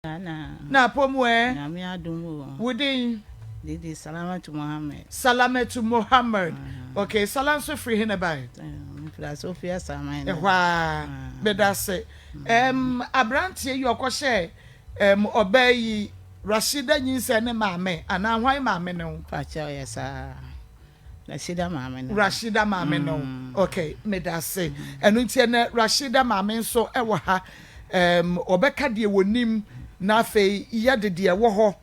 Ana. Na apɔ mu ɛ? Nyame adom o. Wo din? Didi Salamatu Mohammed. Salamatu Mohammed. Okay, Sala nso firi he na ɛbae? Mefiri Asofia Saman. Ɛhɔ a, meda ase. Aberanteɛ yi ɔkɔhyɛɛ ɔbaa yi Rashida nyinsɛn ne maame anaa hwan maame ne wo? Pakyɛ ɔyɛ saa. Rashida maame no. Rashida maame no. Okay, meda ase. Ɛno nti ɛnɛ Rashida maame nso ɛwɔ ha. Ɔbɛka deɛ wɔnim na afei yɛde deɛ ɛwɔ hɔ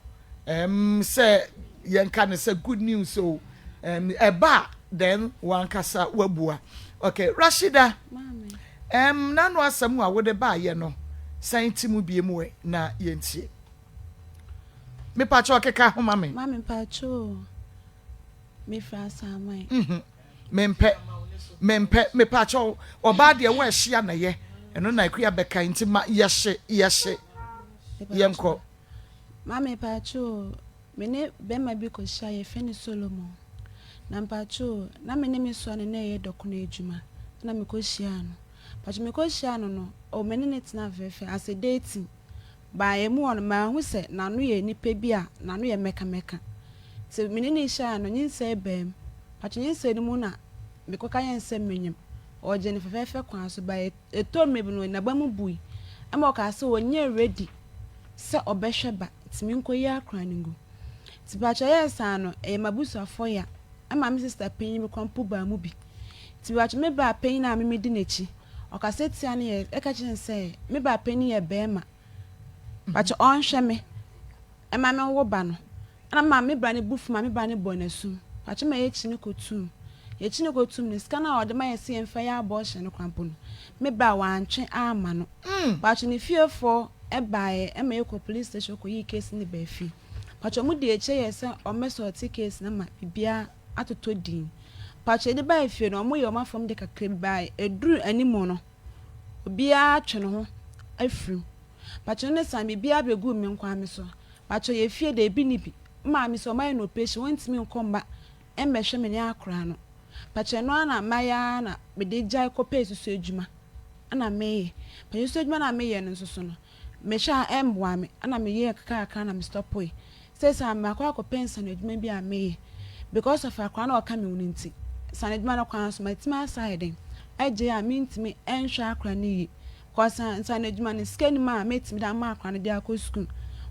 sɛ yɛnka no sɛ good news o. Ɛba a then wankasa wabua. Okay, Rashida. N'ano asɛm a wode baayɛ no, san ti mu bie mu ɛ na yɛntie. Mepakyɛ ɔkeka ho ma me. Maame, mpakyɛ, mefiri Asaman. Mempɛ, mepakyɛ, ɔbaa deɛ wɔ ahyia na yɛ ɛno na Akua bɛka nti ma yɛhye yɛhye yɛnkɔ. Maame, mpakyɛ, me ne bɛrima bi kɔhyia, yɛfrɛ no Solomon. Na mpakyɛ, na me ne me soa no na ɛyɛ dɔkono adwuma na mekɔhyia no. Mpakyɛ, mekɔhyia no, o me ne ne tena fɛfɛ as a dating. Baa emu hɔ no, maahu sɛ n'ano yɛ nipa bi a n'ano yɛ mɛkamɛka. Nti me ne ne hyia no, nyinsɛn baa mu. Mpakyɛ, nyinsɛn no mu na mekɔka yɛn sɛ menyim. Ɔgye ne fɛfɛɛfɛ kwan so ba ɛtɔ mmerɛ bi no, n'aba mu bui. Ɛma ɔkaa sɛ ɔnyɛ ready sɛ ɔbɛhwɛ ba nti menkɔyi akora no ngu. Nti mpakyɛ, yɛɛ saa no, ɛyɛ m'abusuafoɔ ya. Ɛma me sister panyin bi kwan po baa mu bi. Nti mpakyɛ, me baa panyin a me di n'akyi, ɔkasa tia no yɛ ɛka kyerɛ no sɛ me baa panyin yɛ bɛrima. Mpakyɛ, ɔnhwɛ me ɛma me nwo ba no. Ɛna ma me bra ne bu fu ma me bra ne bɔ n'asum. Mpakyɛ, ma yɛkyi ne kɔtum. Yɛkyi ne kɔtum no, sika no a ɔde ma yɛ sɛ yɛmfa yɛ abortion no kwan po no, me bra wantwe ama no. Mpakyɛ, ne fiefoɔ ɛbaeɛ ɛma yɛkɔ police station kɔyii case ne baa fie. Mpakyɛ, ɔmo di akyire yɛ sɛ ɔmmɛsɔɔte case no ma biribiara atotɔ din. Mpakyɛ, yɛde baa fie no, ɔmo yɛ ɔmo afɔm de kakra bi baa ɛduru anim no, obiara atwe ne ho afiri mu. Mpakyɛ, ne san biribiara bɛguu me nkwa me so. Mpakyɛ, yɛ fie de ebi ni bi. Maame sɛ ɔmo ayɛ no operation, wɔntumi nkɔ mba ɛmmɛhwɛ me ne akora no. Mpakyɛ, no ara na mayɛ ara na mede gyae kɔpɛɛ susu adwuma ɛna meyɛ. Mpakyɛ, susu adwuma na meyɛ no nso so no, mehwɛ a ɛmboa me ɛna meyɛ kakrakra na me stop. Sɛsɛ makɔ akɔpɛ nsano adwuma bi a meyɛ because of akora na ɔka me ho no nti, nsano adwuma no kwan so matumi asa ayɛ den agye a mentumi ɛnhwɛ akora no yie. Cause nsano adwuma no, sika nim a mɛtumi de ama akora no de akɔ sukuu.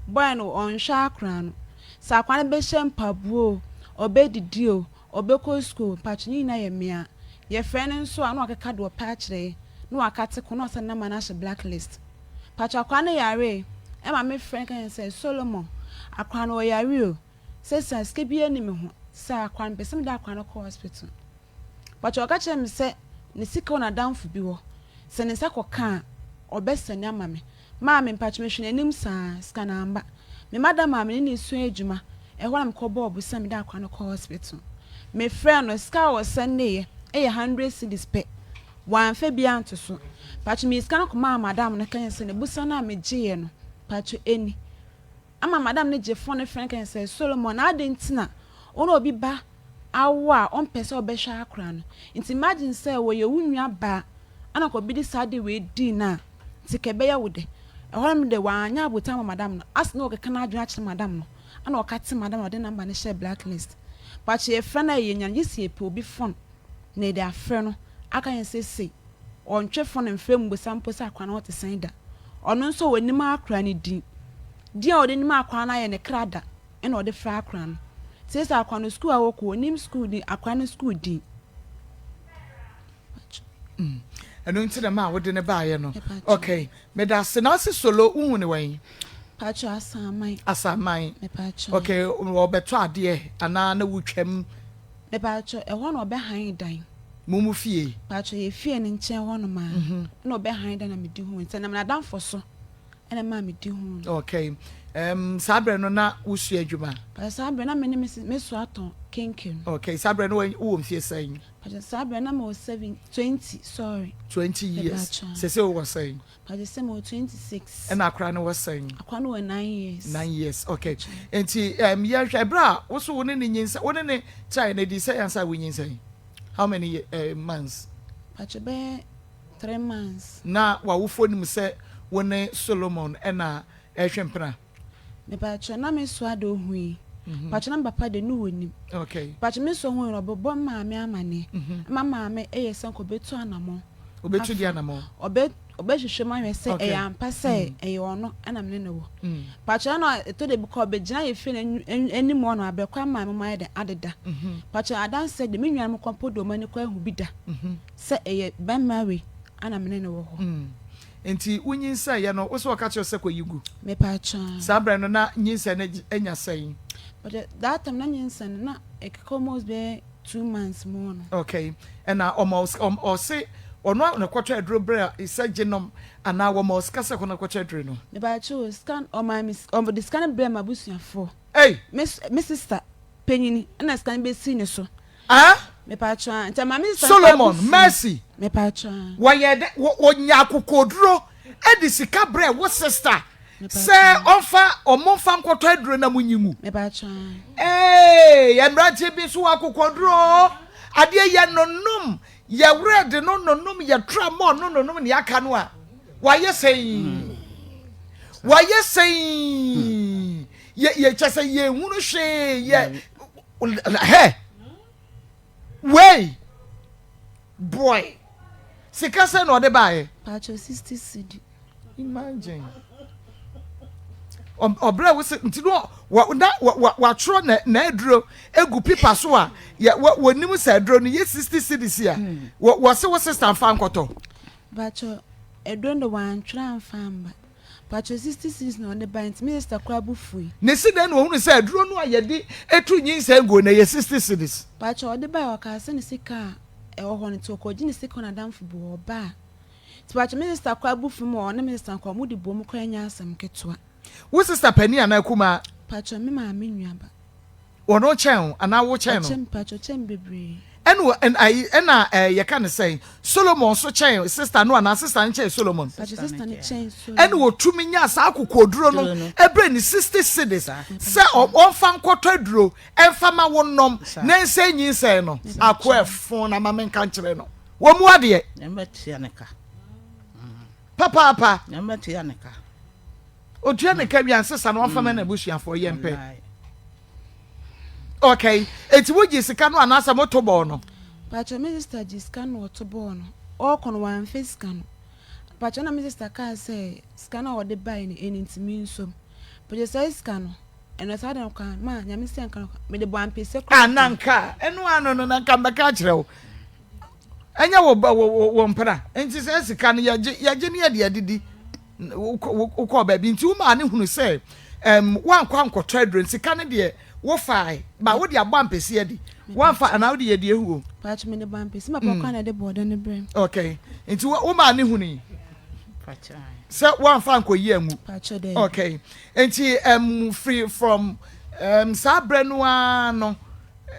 Boy no ɔnhwɛ akora no. Sɛ akora no bɛhyɛ mpaboa o, ɔbɛdidi o, ɔbɛkɔ sukuu, mpakyɛ, ne nyinaa yɛ mmea. Yɛfrɛ no nso a, na wakeka deɛ ɔpɛ akyerɛ yɛ na wakate ko na ɔsɛ nama no ahyɛ blacklist. Mpakyɛ, akora no yare ɛma me frɛ no ka kyerɛ sɛ, "Solomon, akora no ɔyare o, sɛsɛ sika bi ani me ho sɛ akora no, pɛ sɛ mede akora no kɔ hospital." Mpakyɛ, ɔka kyerɛ me sɛ ne sika wɔ n'adamfo bi hɔ, sɛ ne nsa kɔka a, ɔbɛsɛne ama me. Maame, mpakyɛ, mehwɛ n'anim saa, sika na amba. Me madam a me ne ne sua adwuma ɛhɔ na mekɔ bɔɔ bosa mede akora no kɔ hospital. Mefrɛ no, sika a wɔsɛndeeɛ ɛyɛ 100 cedis pɛ, wamfa bi anto so. Mpakyɛ, meyi sika no kɔmaa madam no ka kyerɛ sɛ ne bosa no a megyeeɛ no, mpakyɛ, ɛni ama madam no gye phone no frɛ no ka kyerɛ sɛ, "Solomon, na adɛn nti na wo na obi ba awo a ɔmpɛ sɛ ɔbɛhwɛ akora no?" Nti imagine sɛ wɔyɛ wo nua baa ana kɔ bi de saa de wei dii no a, nti ka ɛbɛyɛ wo dɛ. Ɛhɔ no de wanyɛ abotan ma madam no ase na ɔkeka n'adwene akyerɛ madam no ana ɔka te madam na ɔde number no hyɛ blacklist. Mpakyɛ, yɛfrɛ no a, yɛnya no gye sɛ yɛpɛ obi phone na yɛde afrɛ no aka yɛn sɛ sei ɔntwe phone mfrɛ mu bosa mpo sɛ akora no ɔte sɛn da. Ɔno nso wɔnim akora no din din a ɔde nim akora no ayɛ ne kra da ɛna ɔde frɛ akora no sɛ akora no sukuu a wɔkɔ, onim sukuu din, akora no sukuu din. Ɛno nti na ma wode ne baayɛ no. Okay, meda ase. Na ase Solo, wohu ne wɔn? Pakyɛ, Asaman. Asaman. Mepakyɛ. Okay, wɔbɛtɔ adeɛ anaa na wotwam? Mepakyɛ, ɛhɔ na ɔbɛhan dan. Mo mu fie? Pakyɛ, yɛ fie no nkyɛn hɔ nom a ɛna ɔbɛhan dan na medi ho nti nam n'adamfo so ɛna maa medi ho no. Okay, saa berɛ no na wosua adwuma? Pakyɛ, saa berɛ na me ne me so atɔn kenke no. Okay, saa berɛ no wowɔ mfie sɛn? Pakyɛ, saa berɛ na mewɔ seven 20, sorry. 20 years. Sɛ wowɔ sɛn? Pakyɛ, sɛ mewɔ 26. Ɛna akora no wɔ sɛn? Akora no wɔ 9 years. 9 years, okay. Nti yɛhwɛ berɛ a wo so wo ne ne nyinsɛn, wo ne ne kyerɛ no di sɛ yɛnsa wo nyinsɛn, how many months? Pakyɛ, bɛyɛ 3 months. Na w'awofoɔ nim sɛ wo ne Solomon ɛna ɛretwe mpena? Mepakyɛw na me soa de ohui. Mepakyɛw na me papa de no onim. Okay. Mepakyɛw me soa hui no ɔbɛbɔ me maame amaneɛ. Ɛma maame ɛyɛ sɛ nka ɔbɛtu anamɔn. Ɔbɛtu deɛ anamɔn? Ɔbɛ ɔbɛhwehwɛ mu ahwɛ sɛ ɛyɛ ampa sɛ ɛyɛ ɔno ɛna me ne no wɔ. Mepakyɛw ɛna ɛtɔ da bi koraa ɔbɛgyina yɛ fie no anim hɔ nom abrɛ koraa maame mu ayɛ dɛn adeda. Mepakyɛw adanseɛ deɛ me nuanom koraa mpo de wɔn ani koraa ahu bi da sɛ ɛyɛ bɛrima wei ɛna me ne no wɔ hɔ. Nti wo nyinsɛn yɛ no wo sɛ ɔka kyerɛ wo sɛ kɔ yi gu? Mepakyɛw. Saa berɛ no na nyinsɛn no anya sɛn? Mepakyɛw that time na nyinsɛn no na ɛkeka almost bɛyɛ 2 months mu hɔ no. Okay ɛna ɔma wo ɔse ɔno na ɛkɔtɔ aduro brɛ sɛ gye nom anaa wɔma wo sika sɛ kɔ na kɔtɔ aduro no? Mepakyɛw sika no ɔmaa me ɔde sika no brɛɛ m'abusuafoɔ. Ei! Me me sister panyini ɛna sika no bɛsii ne so. Ah! Mepakyɛw a nti ɛmaa me sister no Solomon, koraa bo fui. Mercy. Mepakyɛw a. Wɔyɛɛ dɛ wɔ wɔnya akokoɔduro de sika brɛɛ wo sister sɛ Mepakyɛw. ɔmfa ɔmo mfa nkɔtɔ aduro na monyi ngu. Mepakyɛw a. Eeii mmeranteɛ bi nso wɔ akokoɔduro oo, adeɛ yɛ nonom, yɛ werɛ de no nonom, yɛ tra mɔɔ no nonom nea aka no a, wayɛ sɛn? Wayɛ sɛn? Yɛ yɛ kyɛ sɛ yɛnhunu hwee yɛ hɛ wei boy sika sɛn na ɔde baeɛ? Pakyɛw 60 cedi. Imagine. Ɔbrɛ wo se nti no wɔ na wɔ wɔatwerɛ na n'aduro egu pipa so a yɛ wɔ wɔnim sɛ aduro no yɛ 60 cedis a wɔ wɔse wo sister nfa nkɔtɔ. Pakyɛw aduro no de wɔantwerɛ amfa amba. Pakyɛw 60 cedis na ɔde bae nti me sister koraa bo fui. Ne se dɛn na ɔhunu sɛ aduro no a yɛde tu nyinsɛn guo no ɛyɛ 60 cedis. Pakyɛw ɔde bae ɔkaa sɛ ne sika a ɛwɔ hɔ no nti ɔkɔgye ne sika wɔ n'adamfo bi hɔ ɔbaa nti pakyɛw me sister koraa bo fui ma ɔne me sister koraa ɔmo de bom koraa nyɛ asɛm ketewa. Wo sister panin anaa kumaa? Pakyɛw me maame nua ba. Ɔno kyɛn wo anaa wo kyɛn no? Ɔkyɛn me pakyɛw ɔkyɛn me bebree. Ɛna ɛna ayi ɛna ɛɛ yɛka no sɛn Solomon nso kyɛn sister no anaa sister no kyɛn Solomon? Pakyɛw sister no kyɛn Ɛna Solomon. ɔtumi nyaa saa akokoɔduro no ɛbrɛ ne 60 cedis sɛ ɔmfa nkɔtɔ aduro ɛmfa ma wo nnom na ɛnsɛe nyinsɛn no. Akoa ɛfo na ma menka nkyerɛ no. Wɔmmu adeɛ. Papaapa. Otua ne ka wie a nsesa no ɔmfa ma n'abusuafoɔ yɛmpɛ. Okay, eti wogye sika no anaasɛ moto bɔɔ no? Pakyɛ me sister gye sika no na ɔto bɔɔ no. Ɔɔkɔ no wamfa sika no. Pakyɛ na me sister kaa sɛ sika no a ɔde bae no ɛni nti mensom. Pakyɛ saa sika no ɛno saa da no koraa ma Nyame sɛ nka no mede bɔ ampese koraa. Ah na nka ɛno ano no na nka mbɛka akyerɛ wo. Ɛnyɛ wo ba wo wo wo mpena nti saa sika no yɛgye yɛgye ne yɛde adidi wokɔɔ baabi nti wo maa ne hunu sɛ ɛm woankɔ ankɔtɔ aduro sika no deɛ wofae ba wode abɔ ampesi adi woamfa anaa wode yɛ deɛ huo. Paatwo mede bɔ ampesi ma pɔkɔ na ɛde bɔɔdɛ no brɛ. Okay nti wo maa ne hunu yi sɛ woamfa ankɔyi angu. Paatwo dɛ. Okay nti ɛm firi from ɛm saa berɛ no ara no.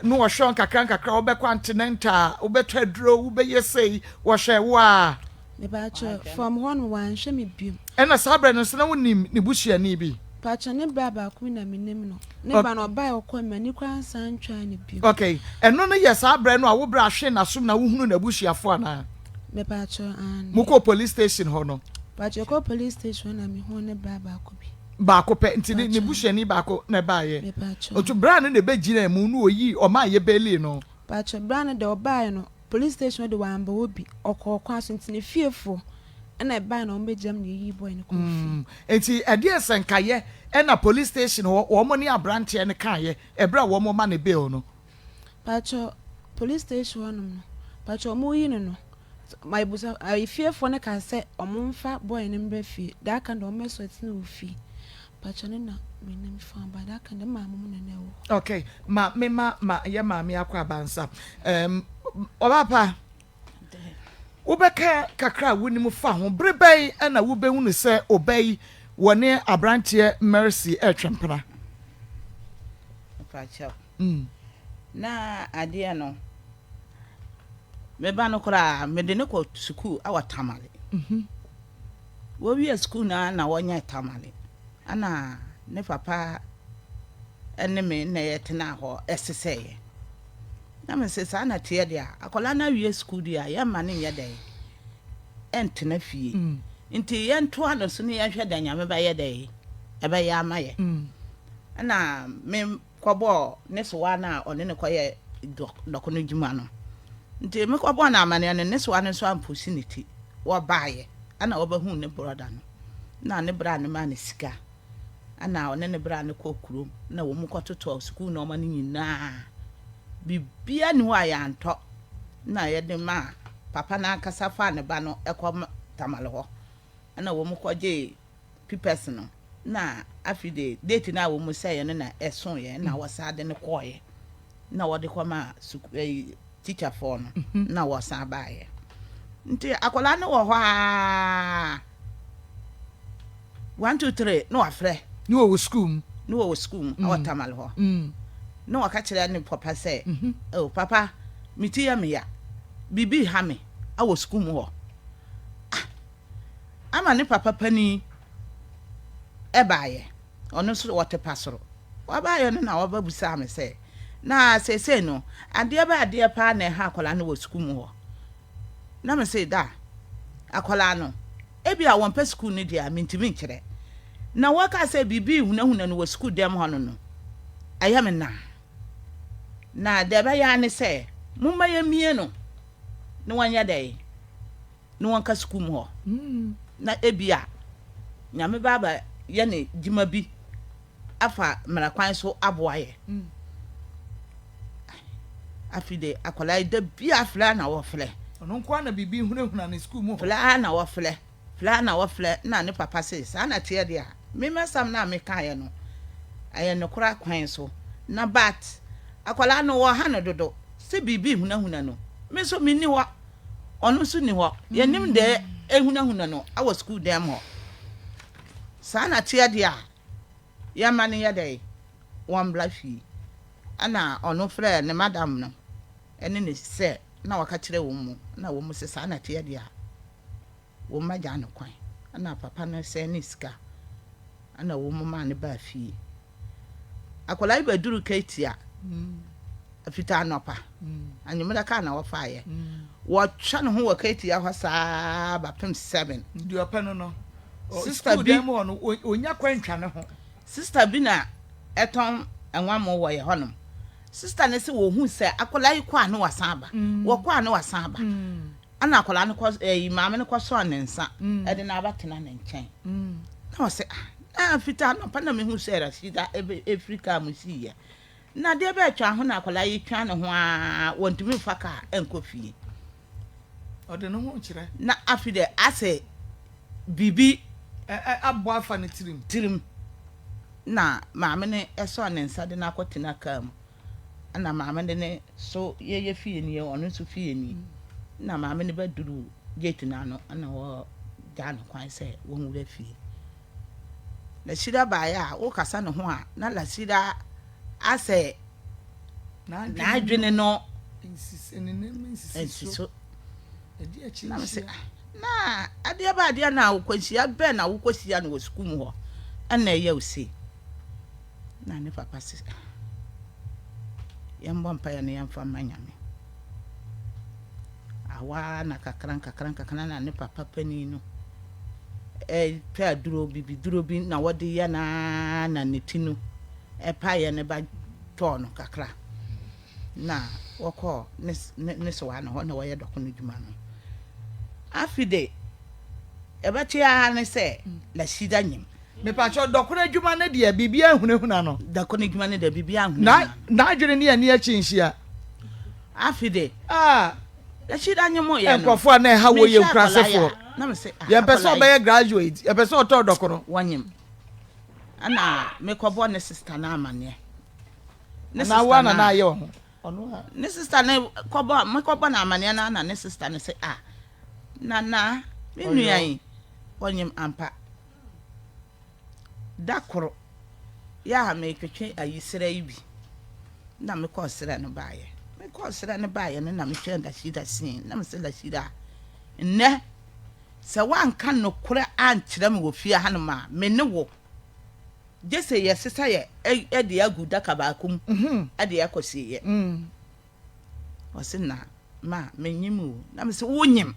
No wɔhwɛ wo nkakra nkakra wobɛkɔ antenɛnta a wobɛtɔ aduro wobɛyɛ sei wɔhwɛ wo a. Mepaakyɛw from hɔ no wanhwɛ me biom. Ɛna saa berɛ no nso na wonim ne busuani bi? Paakyɛw ne bra baako bi na menim no. Ne ba no ɔbae ɔkɔe m'ani koraa nsan ntwaa no biom. Okay ɛno no yɛ saa berɛ no a wo bra hwee n'asom na wohunu n'abusuafoɔ anaa? Mepaakyɛw aane. Mokɔɔ police station hɔ no? Paakyɛw yɛkɔɔ police station hɔ na mehuu ne bra baako bi. Baako pɛ, nti ne ne busuani baako na ɛbaeɛ. Nti bra no na ɛbɛgyinaa mu na ɔyii ɔmaa yɛbɛɛlii no. Pakyɛ bra no deɛ ɔbaeɛ no police station hɔ de wamba hɔ bi, ɔkɔɔ kwan so nti ne fiefoɔ ɛna ɛbaeɛ na wɔn bɛgyina mu na yɛyii boy no kɔɔ fie. Nti ɛdeɛn sɛnkayɛ ɛna police station hɔ wɔn ne abranteɛ no kaeɛ ɛberɛ a wɔn rema no bail no? Pakyɛ police station hɔ nom no pakyɛ wɔn reyi no no M'abusua ayi fiefoɔ no kaa sɛ ɔmo nfa boy no mbra fie da aka deɛ ɔmo bɛ sort no wɔ fie mpakyɛw no na me nim fa but da aka deɛ me maame mo na na ɛwɔ hɔ. Ok ma me ma ma yɛ maame akɔ abansa um, ɔbaa pa wobɛka kakra a wonim fa ho bere bɛn na wobɛhunu sɛ ɔba yi wɔne aberanteɛ Mercy ɛretwe mpena? Mpakyɛw na adeɛ no Me ba no koraa, mede no kɔ sukuu wɔ Tamale. Wɔwie sukuu no ara na wɔnyɛɛ Tamale. Ɛna ne papa ne me na yɛtenaa hɔ sesɛeɛ. Na mese saa na teɛ deɛ a, akwadaa no awie sukuu deɛ a, yɛmma no nyɛ dɛn ɛntena fie. Nti yɛntoa no so na yɛnhwɛ deɛ Nyame bɛyɛ dɛn. ɛbɛyɛ ama yɛ. Ɛna me kɔbɔɔ ne sowa no a ɔne no kɔyɛ dɔkono dwuma no. Nti me kɔbɔɔ no amaneɛ no, ne sowa no nso ampusi ne ti. Wɔbaeɛ, ɛna wɔbɛhuu ne brɔda no. Na ne bra no maa no sika. Ɛna ɔne ne bra no kɔɔ kurom, na wɔn kɔtotɔɔ sukuu nnoɔma no nyinaa. Biribiara nni hɔ a yɛantɔ. Na yɛde maa papa no ankasa faa ne ba no kɔ Tamale hɔ. Ɛna wɔn kɔgyee pipɛs no na afei de date no a wɔn sɛeɛ no na ɛsoeɛ na wɔsan de no kɔeɛ na wɔde kɔmaa sukuu ɛyi tikyafoɔ no na wɔsan baeɛ nti akwadaa no wɔ hɔ aa one two three na wafrɛ. Ne wɔwɔ sukuu mu. Ne wɔwɔ sukuu mu ɛwɔ Tamale hɔ na wɔka kyerɛ ne papa sɛ oh papa me ti yɛ me ya biribi ha me awɔ sukuu mu hɔ ah Ama ne papa panin baeɛ, ɔno nso ɔte pa soro. Ɔbaeɛ no na ɔbɛbisaa me sɛ, na seesei no, adeɛ bɛ adeɛ paa na ɛha akwadaa no wɔ sukuu mu hɔ? Na me se, da, akwadaa no, ebia wɔmpɛ sukuu no deɛ a, mentumi nkyerɛ. Na wɔka sɛ biribi rehunahuna no wɔ sukuu dɛm hɔ no no, ɛyɛ me naa. Na deɛ ɛbɛyɛ ara ne sɛ, momma yɛmmie no na wɔnyɛ dɛn? ne wɔn ka sukuu mu hɔ na ebia Nyame bɛ aba yɛ ne dwuma bi afa mmara kwan so aboa yɛ. Afi de akwadaa yi da bia frɛ na wɔfrɛ. Ɔno nko ara na biribi hunahuna ne sukuu mu hɔ. Frɛ na wɔfrɛ, frɛ na wɔfrɛ na ne papa se saa na teɛ deɛ a, me m'asɛm no a mekaeɛ no ɛyɛ nokora kwan so na but akwadaa no wɔha no dodo sɛ biribi hunahuna no me nso menni hɔ. Ɔno nso nni hɔ. Yɛnnim deɛ ɛhunahuna no wɔ sukuu dan mu hɔ. Saa na teɛ deɛ a, yɛmma no nyɛ dɛn? Wɔmmra fie. Ɛna ɔno frɛɛ ne madam no ne ne sɛ na waka kyerɛ wɔn mu, na wɔn sɛ saa na teɛ deɛ a, wɔn mma gyaa no kwan. Ɛna papa no sɛn ne sika, ɛna wɔn maa no baa fie. Akwadaa yi bɛduru Katia fitaa anɔpa, anwummerɛ kaa na wɔfaeɛ. Wɔtwa ne ho wɔ Katia hɔ saa bapem 7. Deɛ ɔpɛ no no, sukuu dan mu hɔ no, ɔnya kwan ntwa ne ho. Sista bi na ɛtɔn nwammo wɔ yɛ hɔnom. Sista no sɛ wɔhu sɛ akwadaa yi kɔ a ne wasan aba, wɔkɔ a ne wasan aba. Ɛna akwadaa no kɔ ɛyi maame no kɔsɔɔ ne nsa ɛde no abɛtena ne nkyɛn. Na ɔsɛ ah na fitaa anɔpa na mehu sɛ Rashida ɛfiri kaa mu siiɛ. Na adeɛ bɛɛ twa ho na akwadaa yi twa ne ho aa wɔntumi mfa kaa ɛnkɔ fie. Ɔde ne ho kyerɛ. Na afi dɛ asɛ biribi abɔ afa ne tirim. Tirim. Na maame no ɛsɔɔ ne nsa de no akɔtena kaa mu. Ɛna maame no ne so yɛyɛ fie nie, ɔno nso fie nie. Na maame no bɛduru gate no ano ɛna wɔgyaa no kwan sɛ wɔnwura fie. Lasira baeɛ a wokasa ne ho a na Lasira asɛ n'adwene no nsi so. Na mese ah na adeɛ ba adeɛ na wokɔhyia bɛn na wokɔhyia no wɔ sukuu mu hɔ ɛna ɛyɛ wo sei. Na ne papa se, Yɛmbɔ mpaeɛ na yɛmfa mma Nyame. Awɔ ara na kakra nkakra nkakra na ne papa panin no twa aduro, bibiduro bi na wɔde yɛ no ara na ne ti no ɛpaeɛ no ba tɔɔ no kakra. Na wɔkɔɔ ne ne ne sewaa no hɔ na wɔyɛ dɔko no dwuma no. Afi de, ɛbɛte ara ne sɛ Lasida nyim. Mepakyɛw, dɔkono adwuma no deɛ, biribiara nhunahuna no. Dɔkono adwuma no deɛ, biribiara nhunahuna no. N'adwene ne ani akyi nhyia. Afi de, ah, Rashida nye mo yɛ no. Nkurɔfoɔ a na ɛha wɔ yɛ nkurasefoɔ. Yɛmpɛ sɛ ɔbɛyɛ graduate, yɛpɛ sɛ ɔtɔ dɔkono. Wɔnyem. Ɛna mekɔbɔ ne sista no amaneɛ. Ne sista no na ayɛ wɔ ho. Ne sista no kɔbɔ mekɔbɔ no amaneɛ no na ne sista no sɛ ah, nana me nua yi ɔnyem ampa. Da koro, yɛ a meretwetwe ayiserɛ yi bi na mekɔɔ serɛ no baeɛ. Mekɔɔ serɛ no baeɛ no na mehwɛɛ Lashida sin na mesɛ Lashida, nnɛ sɛ woanka nokorɛ ankyerɛ me wɔ fie hanom a, me ne wo gye sɛ yɛsesa yɛ de agu daka baako mu de akɔsieɛ. Ɔse na ma menyem o. Na mese wonyem?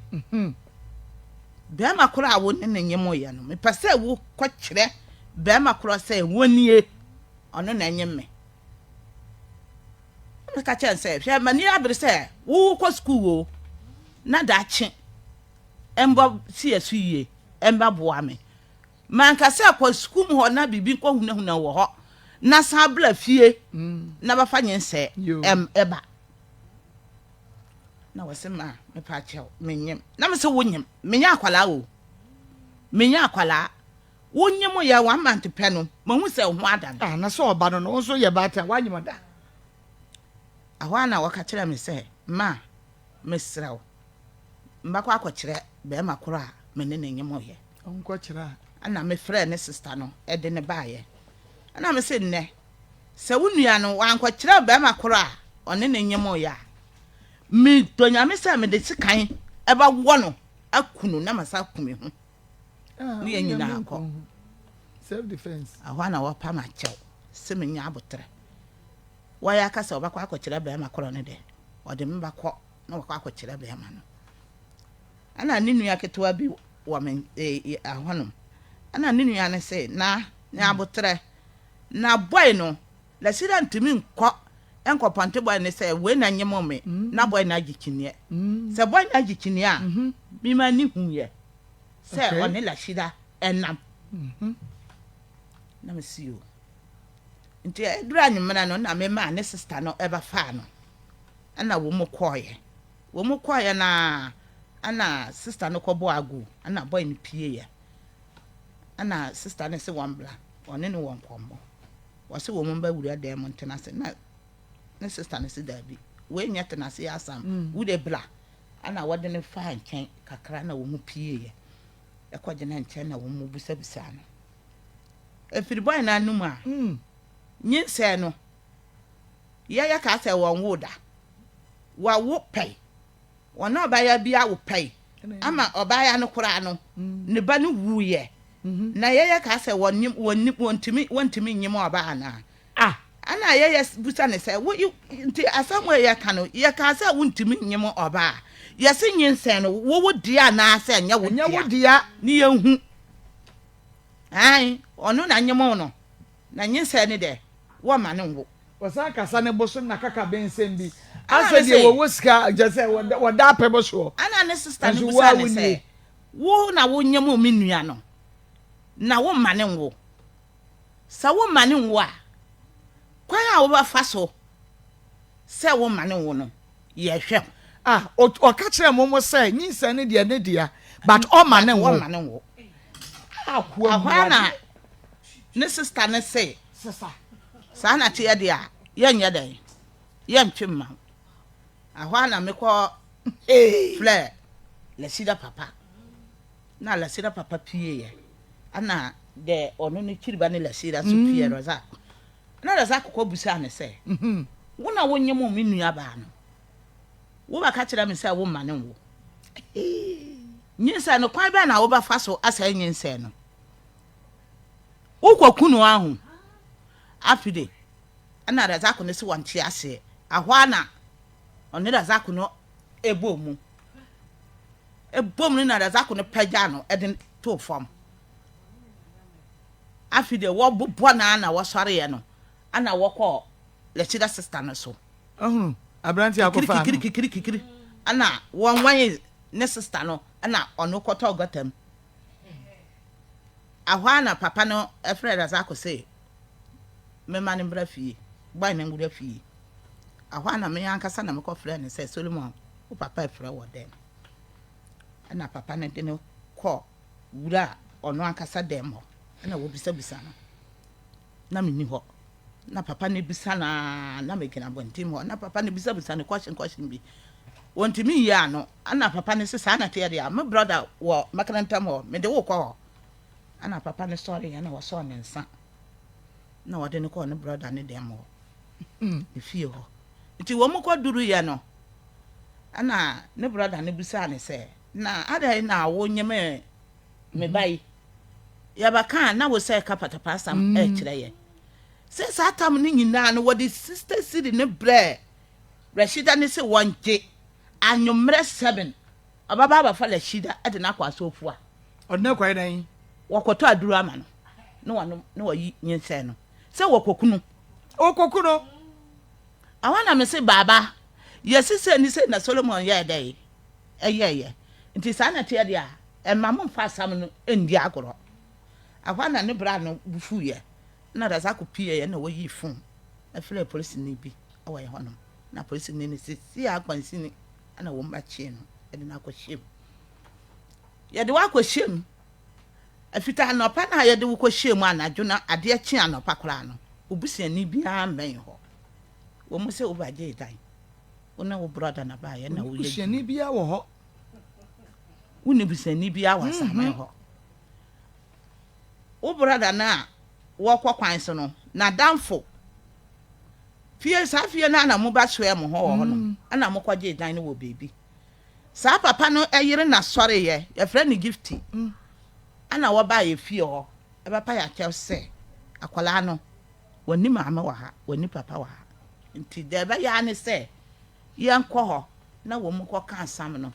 Bɛrima koro a wo ne no nyemoeɛ no, mepɛ sɛ wokɔkyerɛ bɛrima korɔ sɛ wɔnie, ɔno na ɛnyem me. Meka kyerɛ no sɛ, hwɛ m'ani abere sɛ wokɔ sukuu o, na daakye mbɔ si yɛ so yie, ɛmbɛboa me. Manka sɛ kɔ sukuu mu hɔ na biribi nkɔhunahuna wɔ hɔ na san bra fie na bɛfa nyinsɛ ɛba. Na wɔse ma mepa kyɛw menyem. Na mese wonyem, menyɛ akwalaa o, menyɛ akwalaa. Wonyem yɛ one month pɛ no, mahu sɛ wo ho adane. Ah, na sɛ ɔba no no, wo nso yɛ baatan, woanyem da? Ɛhɔ ara na wɔka kyerɛɛ me sɛ, Ma, mesrɛ wo, mɛkɔ akɔkyerɛ barima koro a me ne no nyemoeɛ. Ɔnkɔkyerɛ a. Ɛnna mefrɛɛ ne sista no de no baeɛ. Ɛnna mese, Nnɛ, sɛ wo nua no wankɔkyerɛ barima koro a ɔne no nyemoeɛ a, medɔ Nyame sɛ mede sekan bɛwɔ no aku no na masan aku me ho. Ah, Ne yɛn nyinaa kɔ. Self defense. Ɛhɔ ara na wɔpa me akyɛw sɛ menya aboterɛ. Wɔyɛ aka sɛ wɔbɛkɔ akɔkyerɛ barima korɔ no dɛ, ɔde me bɛkɔ na wakɔ akɔkyerɛ barima no. Ɛna ne nua ketewa bi wɔ me hɔnom. Ɛna ne nua no se, na nya aboterɛ. Na bɔe no, Lasira ntumi nkɔ nkɔpɔnte bɔe no sɛ wei na nyem me, na bɔe no agye kyiniɛ. Sɛ bɔe no agye kyiniɛ a, me m'ani huiɛ sɛ ɔne Lasira nam. Na mese yoo. Nti ɛduru anwummerɛ no na memaa ne sista no bɛfaa no ɛna wɔn kɔeɛ. Wɔn kɔeɛ no ara ɛna sista no kɔbɔɔ agu ɛna boy no pieeɛ. Ɛna sista no se wɔn bra ɔne no wɔ nkɔmmɔ. Wɔse wɔn mbɛwura dan mu ntena ase na ne sista no se daabi wei nyɛ tena ase asɛm wo de bra. Ɛna wɔde no faa nkyɛn kakra na wɔn pieeɛ ɛkɔgyina nkyɛn na wɔn busabusaa no. Ɛfiri bɔe no anom a, nyinsɛn no, yɛyɛ kaa sɛ wɔnwoo da. Wɔawo pɛe. Wɔne ɔbaayewa bi awo pɛe ama ɔbaayewa no koraa no, ne ba no wuiɛ. Na yɛyɛ kaa sɛ wɔnyem, wɔnnim, wɔntumi, wɔntumi nnyem ɔbaa anaa? Ɛna yɛyɛ bisa no sɛ, wo, nti asɛm wei yɛka no, yɛkaa sɛ wontumi nnyem ɔbaa a, yɛse nyinsɛn no, wo wo dea anaasɛ ɛnyɛ wo Ɛnyɛ wo dea? dea. Ne yɛnhu. Aane, ɔno na nyemoo no, na nyinsɛn no dɛ, wɔmma no nwo. Wɔsan kasa ne bo so na kaka bensɛm bi. Ɛna Asɛ me deɛ se. wɔwɔ sika kyerɛ sɛ wɔda apɛ bo soɔ. Ɛna ne sista no Nanso wo bisaa ara no wo sɛ, nie. Wo na wonyemoo me nua no, na womma no nwo? Sɛ womma no nwo a, kwan a wobɛfa so sɛ womma no nwo no, yɛhwɛ ho. Ah, ɔka kyerɛɛ mo mo sɛ nyinsɛn no deɛ ne dea, but ɔmma no nwo. Wɔmma no nwo. Akoa Ɛhɔ ara na mmuadeɛ. ne sista no se, Sesa. Saa na teɛ deɛ a, yɛnyɛ dɛn? Yɛntwe mma wo. Ɛhɔ ara na mekɔ frɛɛ Lasida papa. Na Lasida papa pieeɛ. Ɛna deɛ ɔno ne kyiriba ne Lasida nso pieeɛ, Razak. Ɛna Razak kɔ bisaa no sɛ, Wo na wonyem me nuabaa no? Wobɛka kyerɛ me sɛ womma no nwo? Nyinsɛn no, kwan bɛn na wobɛfa so asɛe nyinsɛn no? Wokɔku no ahu. Afe de, ɛna Razak no se wɔnte aseɛ. Ɛhɔ ara na ɔne Razak no bɔɔ mu. Ɛbɔ mu no na Razak no pagyaa no de too fam. Afe de, wɔbobɔ no ara na wɔsɔreeɛ no, ɛna wɔkɔɔ Lachida sister no so. Ahunu aberanteɛ a ɔkɔfaa no. Kikirikikiri kikiri ɛna wɔnwan ne sister no ɛna ɔno kɔtɔɔ gɔta mu. Ɛhɔ ara na papa no frɛɛ Razako se memma no mbra fie, boy no nwura fie. Ɛhɔ ara na me ankasa na mekɔ frɛɛ no sɛ Solomon wo papa refrɛ wo wɔ dɛm. Ɛna papa no de no kɔ wuraa ɔno ankasa dɛm hɔ ɛna wɔbisabisa no. Na menni hɔ. Na papa no bisa no ara, na megyina abɔnten hɔ. Na papa no bisabisa no question question bi. Wɔntumi nyi ano. Ɛna papa no se saa na ɛteɛ deɛ a, me brother wɔ Makena ntam hɔ, mede wo kɔ hɔ. Ɛna papa no sɔreeɛ na wɔsɔɔ ne nsa na wɔde no kɔɔ ne brother no dɛm hɔ, ne fie hɔ. Nti wɔn kɔduruiɛ no, ɛna ne brother no bisaa no sɛ, na adɛn na wonyemee me ba yi? Yɛbɛka a, na wo sɛ ɛka patapaasam ɛrekyerɛ yɛn. Sɛ saa tam no nyinaa no, wɔde Sister Siri no brɛɛ Rashida no sɛ wɔngye anwommerɛ 7, ɔbɛba abɛfa Rashida de no akɔ Asɔfua. Ɔde no akɔyɛ dɛn? Wɔkɔtɔ aduro ama no. na wanom na wayi nyinsɛn no sɛ wɔkɔkunu. Ɔkɔkunu. Ɛhɔ na mese baaba yɛsi sei ne sei na Solomon yɛɛ dɛn ɛyɛɛyɛ nti saa na ɛteɛ deɛ a ɛmma momfa asɛm no nndi agorɔ. Ɛhɔ na ne bra no bo fuiɛ na Razako pieeɛ na wɔyii fon frɛɛ polisini bi wɔ yɛn hɔnom na polisini no seesei a akwansini na wɔn bɛkyee no de no akɔhyɛ mu. Yɛde wo akɔhyɛ mu Ɛfiti anɔpa no a yɛde wo kɔhyɛɛ mu anadwo na adeɛ kyee anɔpa koraa no, wo busuani biara mmɛn hɔ. Wɔ mu sɛ wobɛgyee dan, wo ne wo brɔda na baeɛ na Wonni woyɛ busuani adwuma. biara wɔ hɔ. Wonni busuani biara wɔ asaman hɔ. Wo brɔda no a wɔkɔ kwan so no, n'adamfo fie, saa fie no ara na mobɛsoɛɛ mo ho wɔ hɔ no, ɛna mokɔgyee dan no wɔ baabi. Saa papa no yere na sɔreyɛ, yɛfrɛ no Gifty, ɛna wɔbaa yɛ fie hɔ bɛpa yɛ akyɛw sɛ akwadaa no wɔnni maame wɔ ha, wɔnni papa wɔ ha, nti deɛ ɛbɛyɛ ara ne sɛ yɛnkɔ hɔ na wɔn kɔka asam no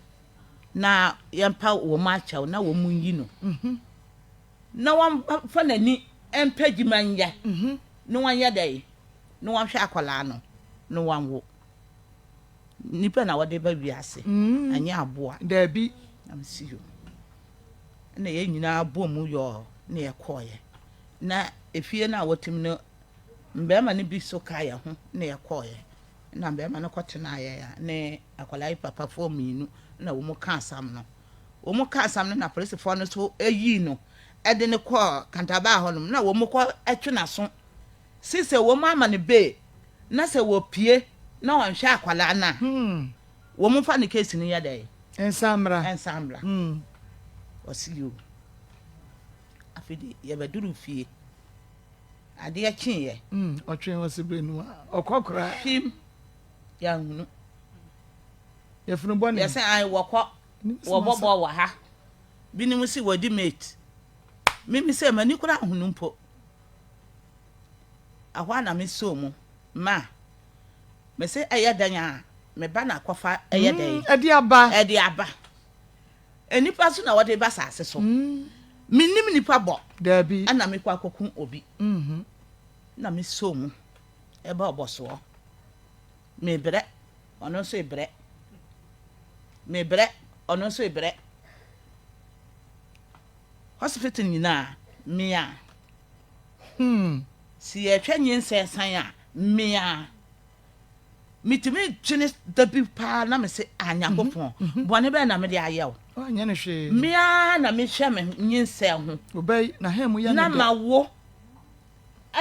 na yɛmpa wɔn akyɛw na wɔn nyi no na wɔmfa n'ani mpɛ adwuma nyɛ na wɔnyɛ dɛn na wɔnhwɛ akwadaa no na wɔnwo. Nnipa na wɔde ba wiase, ɛnyɛ aboa. Daabi. Na mese yo. Ɛna yɛn nyinaa bɔɔ mu yɔɔ na yɛkɔɔeɛ. Na efie no a wɔtim no, mmarima no bi so kaa yɛn ho na yɛkɔɔeɛ. Na mmarima no kɔtenaa yɛn ne akwadaa yi papafoɔ mmienu na wɔn ka asɛm no. Wɔn ka asɛm no na polisifoɔ no so yii no de no kɔɔ Kantabaa hɔnom na wɔn kɔ twe n'aso Se sɛ wɔn ama no bail na sɛ wɔpue na ɔnhwɛ akwadaa no a, wɔn mfa ne case no nyɛ dɛn? Nsan mmra. Nsan mmra. Ɔse yoo. Afei de yɛbɛduru fie. Adeɛ kyeeɛ. Ɔtwɛn ɔse bɛnu a ɔkɔ koraa. Hwim, yɛanhunu. Yafunu bɔne. Yɛse ae wɔkɔ, wɔbɔ bɔɔl wɔ ha. Binom se wɔdi mate. Mimi sɛ m'ani koraa nhunu mpo. Ɛhɔ ara na mesɔɔ mu ma mese ɛyɛ dɛn a me ba na akɔfa ɛyɛ dɛn? Ɛde aba. Ɛde aba. Nnipa so na wɔde ba asase so. Mennim nnipa bɔ. Daabi. Ɛna mekɔ akɔku obi. Na mesɔɔ mu ɛba ɔbɔsoɔ. Mebrɛ, ɔno nso rebrɛ. Mebrɛ, ɔno nso rebrɛ. Hospital nyinaa, mea. Hmm. Se yɛhwɛ nyinsɛn san a, me a, metumi dwene da bi paa na mese, ah Nyankopɔn, bɔne bɛn na mede ayɛ wo? Woanyɛ no hwee. Me ara na mehwɛ me nyinsɛn ho. Obɛyi, na hɛn mu yɛ no Na dɛ. mawo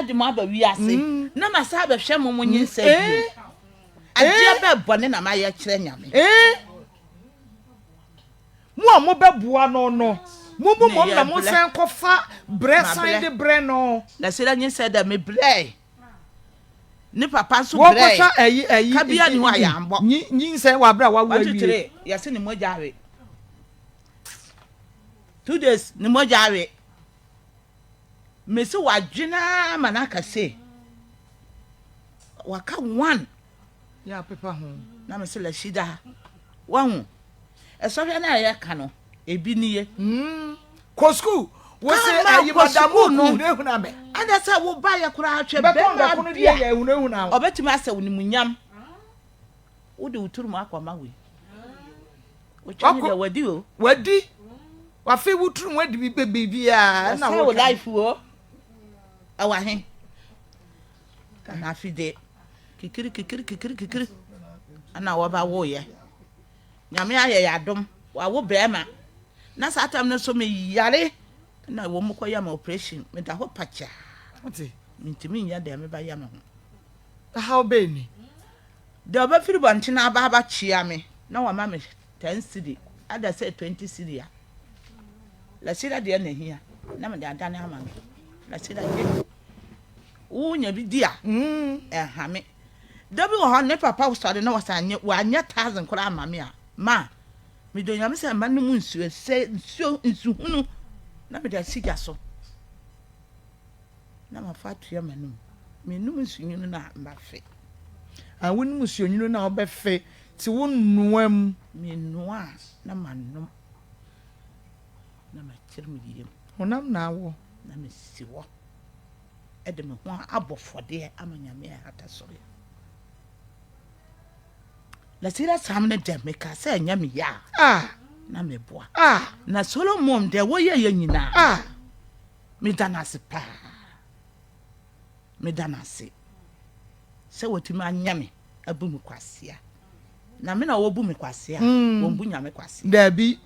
de mo aba wiase, na masan abɛhwɛ mo mo nyinsɛn bio. Adeɛ bɛn bɔne na mayɛ kyerɛ Nyame? Mo a mobɛboa no no, mommu mmom na monsan nkɔfa brɛ san de brɛ no. Na Sera nyinsɛn dɛ, mebrɛe, ne papa nso brɛe, Wɔkɔtwa ayi ayi ka biara nni hɔ a yɛambɔ. nyinsɛn wɔ abere a wawo One, two, awie. three, yɛse ne mogya awe. 2 days, ne mogya awe. Mese wadwene ara ma no aka sei. Waka one. Yɛ apepa ho. Na mese Lashida, wahu, ɛsɔhwɛ no a yɛka no, ebi nie. Mm. Kɔ sukuu. Wo se Kama ayi kɔ madamu sukuu no. hunahuna me. Ɛna sɛ wo ba yɛ koraa hwɛ Bɛtɔn bɛrima dɔkono bi deɛ a yɛ hunahuna wo. ɔbɛtumi asɛ wo nimunyam. Wode wo turu mu akɔma wei. Wotwa ne Wakɔ deɛ wadi o. wadi. Wafe wo turu mu adi biribiara. Ɛna Wɔsɛ wo woka. life o. Ɛwɔ he? Na afi de kikiri kikiri kikiri kikiri ɛna wɔba woyɛ. Nyame ayɛ yɛ adom wawo bɛrima. Na saa tam no so meyare na wɔn mu kɔyɛ me operation meda hɔ pakyaa. Ate. Mentumi nyɛ deɛ meba yɛ me ho. Ɛhaw bɛn ni? Deɛ ɔbɛfiri bɔntene aba abɛkyea me na wama me 10 cedi ada sɛ 20 cedi a, Lasira deɛ na ɛhia na mede adane ama no. Lasira gye. Wonya bi di a, ɛnha me. Da bi wɔ hɔ ne papa sɔre na wɔsɛ anyɛ wanyɛ thousand koraa ama me a, ma medɔ Nyame sɛ mma nom nsuo sɛ nsuo nsuhunu na mede asi gya so na mafa atua m'anum. Menom nsuhunu no a mafe. Ah, wonom nsuonwunu no a wobɛfe nti wonoa mu. Menoa a na manom na makyere me yam. Honam na awɔ. Na mesi hɔ de me ho abɔ fɔdeɛ ama Nyame a ɛhata soro yi. Na Sira Sam no dɛ meka sɛ ɛnyɛ me yɛ a na meboa. Na Solomon deɛ wɔyɛeɛ nyinaa meda no ase paa. Meda no ase sɛ watumi anya me abu me kwasea. Na me na wɔbu me kwasea, wɔmbu Nyame kwasea. Daabi.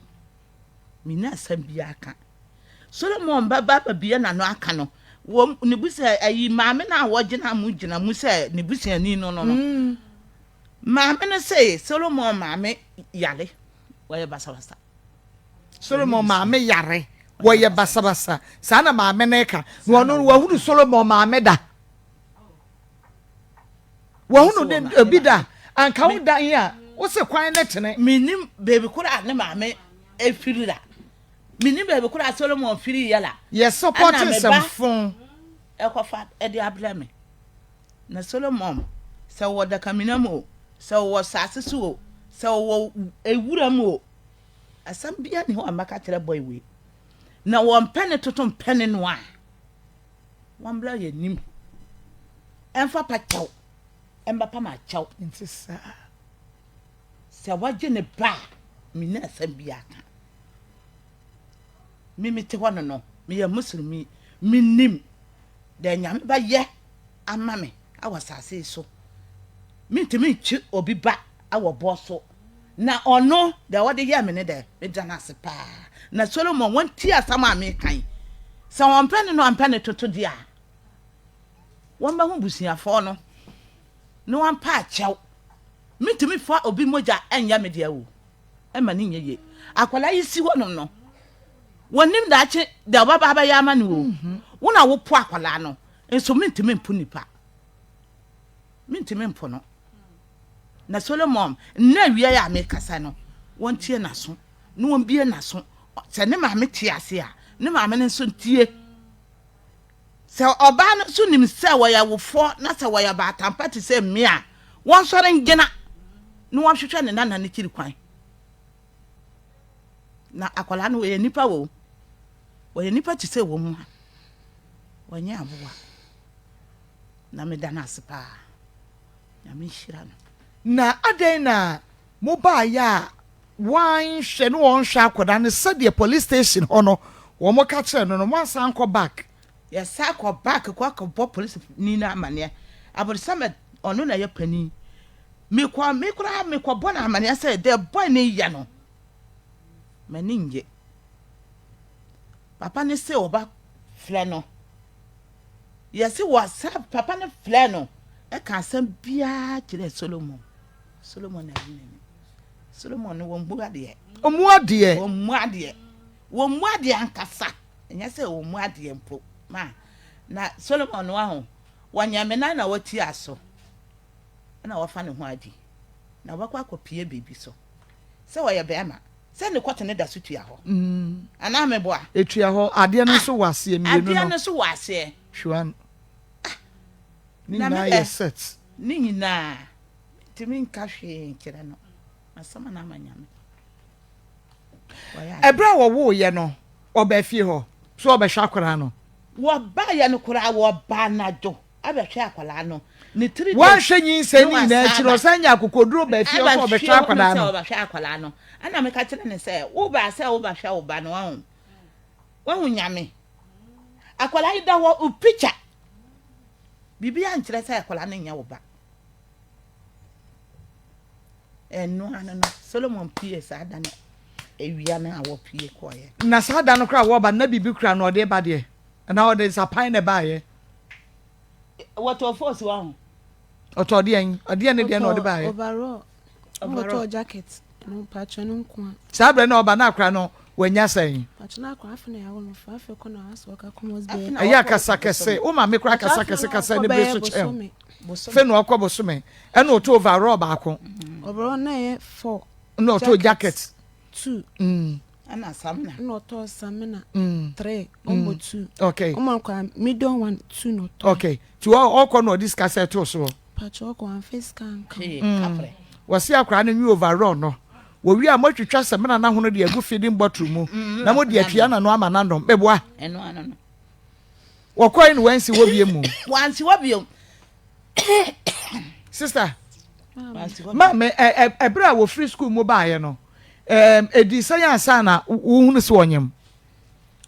Menni asɛm biara ka. Solomon bɛba abɛbue n'ano aka no, wɔ ne busa ayi maame no a wɔgyina mu gyina mu sɛ ne busuani no no no. Maame no se Solomon maame yare, wɔyɛ basabasa. Solomon maame yare, wɔyɛ basabasa. Saa na maame no reka. Na ɔno no wahunu Solomon maame da. Wahunu ne obi da. Anka wo dan a, wo se kwan ne tene. Menim baabi koro a ne maame efiri la. Menim baabi koro a Solomon firi yɛ la. Yɛ support nsɛmfo. Ɛkɔfa ɛde abrɛ me. Na Solomon, sɛ ɔwɔ dakamina mu o, sɛ ɔwɔ saase so o, sɛ ɔwɔ ewura mu o, asɛm biara ni hɔ a mɛka kyerɛ boy wei. Na wɔmpɛ ne toto mpɛ ne no a, wɔmbra yɛn anim ɛmfa pa kyɛw ɛmbɛpa ma akyɛw. Nti saa. Sɛ wagye ne ba a, menni asɛm biara ka. Me mete hɔ no no, meyɛ Muslimi, menim deɛ Nyame bɛyɛ ama me wɔ asase yi so. Mentumi nkye obi ba wɔ boɔ so. Na ɔno, deɛ ɔde yɛɛ me ne dɛ, meda no ase paa. Na Solomon, wɔntie asɛm a meka yi. Sɛ wɔmpɛ ne no ampɛ ne toto deɛ a, wɔmmɛhu busuafoɔ no na wɔmpa akyɛw. Mentumi fa obi mogya nyɛ me deɛ o, ɛma no nyɛ yie. Akwadaa yi si hɔnom no, wɔnnim daakye deɛ ɔbɛba abɛyɛ ama no o. Wo na wopo akwadaa no, nso mentumi mpo nipa. Mentumi mpo no. Na Solomon, nnɛ awia yi a mekasa no, wɔntie n'aso, na wɔmbue n'aso. Sɛ ne maame te ase a, ne maame no nso ntie. Sɛ ɔbaa no nso nim sɛ wɔyɛ awofoɔ na sɛ wɔyɛ baatampa te sɛ mmea a, wɔnsɔre ngyina na wɔnhwehwɛ ne nana no kyiri kwan. Na akwadaa no wɔyɛ nipa o, wɔyɛ nipa te sɛ wɔn mu a, wɔnyɛ aboa. Na meda no ase paa. Nyame nhyira no. Na adɛn na mobaeɛ a wɔanhwɛ ne wɔnhwɛ akwadaa no sɛdeɛ police station hɔ no wɔn ka kyerɛ no no moansan ankɔ back? Yɛsan kɔ back kɔ akɔbɔ police ni no amaneɛ. Abɔdesama ɔno na ɛyɛ panin. Mekɔ me koraa mekɔbɔ no amaneɛ sɛ deɛ boy no yɛ no m'ani nnye. Papa no se ɔba frɛ no. Yɛse wɔsa papa no frɛɛ no ɛka asɛm biara kyerɛɛ Solomon. Solomon na ayi n'ani. Solomon no wɔmmu adeɛ. Ɔmmu adeɛ. Wɔmmu adeɛ. Wɔmmu adeɛ ankasa. Ɛnyɛ sɛ wɔmmu adeɛ mpo. Ma na Solomon no aho wɔnyɛ me nan na wɔtia so ɛna wɔfa ne ho adi na wɔbɛkɔ akɔpie biribi so sɛ wɔyɛ bɛrima Sɛ ne kɔte no da so tua hɔ. Anaa meboa? Etua hɔ. Adeɛ no nso wɔ aseɛ mmienu no. Adeɛ no nso wɔ aseɛ. Hwan. Ah. Ne nyinaa yɛ set. Ne nyinaa. Ntumi nka hwee nkyerɛ no. Asɛm na ama nyame. Ɛberɛ a wɔwooyɛ no, ɔbaa fie hɔ so ɔbɛhwɛ akwadaa no. Wɔbaeɛ no koraa wɔbaa anadwo. abɛhwɛ akwadaa no ne tiri de Wanhwɛ nyinsɛn no nyinaa akyi no, ɔsan nya akokoduro baa fie hɔ sɛ ɔbɛhwɛ akwadaa no. Ɔbɛhwɛ akwadaa no. Ɛna meka kyerɛ no sɛ, wobaa sɛ wobɛhwɛ wo ba no, wahu. Wahu Nyame. Akwadaa yi da hɔ, wo picture. Biribi ankyerɛ sɛ akwadaa no nyɛ wo ba. Ɛno ano no, Solomon pie saa da no, awia no a wɔpie kɔɔeɛ. Na saa da no koraa wɔba no, na biribi kura no ɔde ba deɛ, anaa ɔde nsapan na ɛbaeɛ. Wɔtɔɔ fɔs wɔ ho. Ɔtɔɔ deɛn? Ɔdeɛn ne deɛn na ɔde baeɛ? Overall. Ɔtɔɔ jacket no mpakyɛ no nko a. Saa berɛ na ɔba na akora no wanya sɛn? Mpakyɛ na akora afe na yɛawo no fa afe kɔ na asɛ ɔka kɔmɔs bɛyɛ. Ɛyɛ akasa kɛse. Wo maame koraa kasa kɛse kasa ne bere so kyɛn. Fe na ɔkɔ bosome. Ɛna ɔtɔ overall baako. Overall na ɛyɛ four. Ɛna ɔtɔ jacket. Two. Ɛna samina. Ɛna ɔtɔɔ samina mm. three ɔmo mm. two. Okay. Ɔmo akɔ medium one two na ɔtɔ. Okay. Ti ɔkɔ na ɔde sika sɛ ɛtoo soɔ. Pàtó ɔkɔ anfɛ sika nka. Mm. Wɔsi akwaraa no nwi overall no. Wɔwie a moatwitwa samina no ahono de agu feeding bottle mu mm, na mode atua n'ano ama n'anom. Meboa. Ɛno ano no. Wɔkɔe no wansi hɔ bio mu. Wansi hɔ bio. Sister, maame, ɛberɛ a wɔfiri sukuu mu baeɛ no, ɛdii sɛn ansa na wohunu sɛ ɔnyem?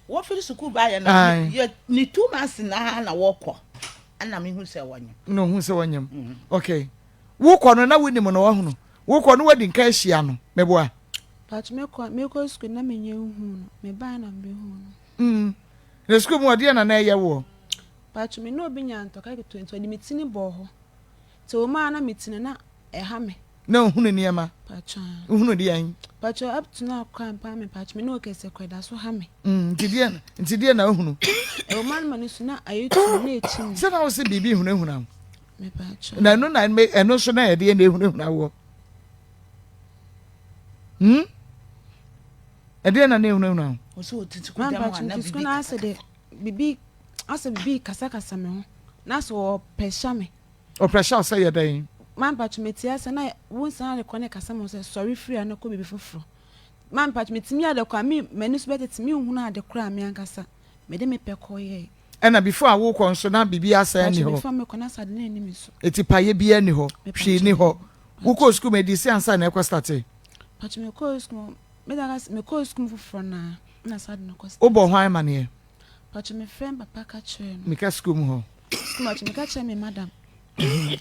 Wɔfiri sukuu baeɛ no, yɛ ne 2 months naa na wɔkɔ, ɛna mehu sɛ wɔnyem. Na ohun sɛ wɔnyem. Okay. Wokɔ no na wonim no wahunu. Wokɔ no wadi nka ahyia no. Meboa. But mekɔ sukuu na menyɛ nhu no, mebae na mehu no. Na sukuu mu ɔdeɛ na na ɛyɛ woɔ? But me ne obi nya ntɔkwa ketewa nti ɔde me ti ne bɔɔ hɔ. Nti wɔ mu a na me ti no na ɛha me. Na ohunu nneɛma. Patro. Ohunu deɛn? Patro, up to now koraa mpa me patro, me ne okɛse koraa da so ha me. Nti deɛ na ohunu? Ɛwɔ mu anoma no so na ayɛ tu na ekyi mi. Sɛ na wo sɛ biribi hunahuna wo. Me patro. Na ɛno na ɛno nso na ɛdeɛ na ehunahuna woɔ. Ɛdeɛ na na ehunahuna wo? Ɔsɛ ɔte sukuu Ma dɛm patro a na nti sukuu bibi na asɛ de kasakasa. Bibi asɛ bibi kasakasa me ho na asɛ ɔpɛ hyɛ me. Ɔpressure wo sɛ yɛ dɛn? Ma patro, me te asɛ na wo nsa de kɔ ne kasa mo sɛ sɔre firi a na kɔ bibi foforɔ. Ma patro, me timi ade kɔ a me m'ani so bɛtete, me nhunu ade koraa, me ankasa mede me pɛ kɔ yɛ. Ɛna before a wokɔ nso na biribi asɛn ni Patro hɔ. Before me kɔ na sɛ ade na ɛni me so. Eti payɛ biara ni hɔ. Me Hwee patro. ni hɔ. Wokɔ sukuu mu edi si ansa na ɛkɔ start. Patro, me kɔ sukuu, me da me kɔ sukuu foforɔ na saa ade no kɔ start. Wobɔ hwan amaneɛ? Patro, me frɛ papa ka kyerɛ no. Mika sukuu mu hɔ. Sukuu patro, me ka kyerɛ me madam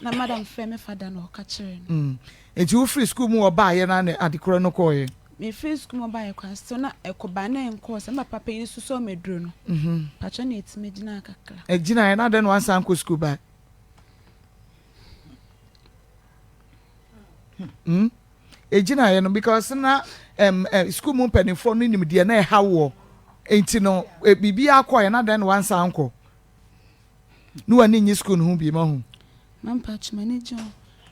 na madam frɛ me fada na ɔka kyerɛ no. Nti wofiri sukuu mu ɔbaayɛ na ne adekorɔ no kɔɔyɛ. Me firi sukuu mu ɔbaayɛ kora still na ɛkɔ ba na ɛnkɔɔ sɛ me papa panyin soso ɔmɛduro no. Patro, na etimi gyina kakra. Ɛgyina yɛ na adɛn na wansan kɔ sukuu ba? Ɛgyina yɛ no because na sukuu mu mpanimfoɔ no nim deɛ na ɛha woɔ. Nti no biribi akɔɔyɛ na adɛn na wansan kɔ? Ne w'ani nye sukuu no ho bi ma ho. Ma mpatro, m'ani gye ho.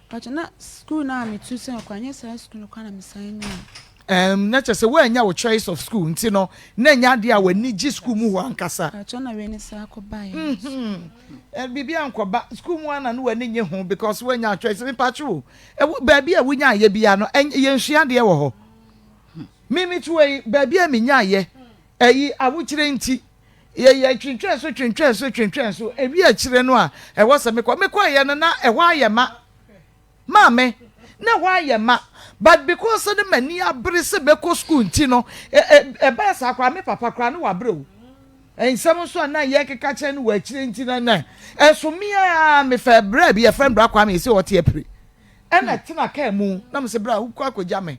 Patro, na sukuu no a metu sɛ kɔ anyɛ saa sukuu no kora na mesan nyaa. Na kyerɛ sɛ woanya wo choice of school nti no na ɛnyɛ adeɛ a w'ani gye school mu hɔ ankasa. Patro, na wei ne saa kɔ baeɛ no so. Biribi ankɔba school mu ana ne w'ani nye ho because woanya choice. Mepatwo o, ɛwɔ baabi a wonyaayɛ bia no yɛnsua adeɛ wɔ hɔ. Mimi to yi baabi a menyaayɛ ɛyi awokyerɛ nti yɛyɛ twentwɛn so twentwɛn so twentwɛn so ewi akyire no a ɛwɔ sɛ mekɔ mekɔɔyɛ no na ɛhɔ ayɛ ma maame na ɛhɔ ayɛ ma, but because ne m'ani abere sɛ bɛkɔ school nti no ɛ ɛ ɛbaa saa koraa me papa koraa ne wabere o. Nsɛm nso a na yɛkeka kyerɛ no wɔ akyire nti no na ɛso mea mefɛ berɛ bi yɛfrɛ no bra Kwame sɛ ɔte apiri ɛna tena kaa mu na mesɛ bra wokɔ akɔgya me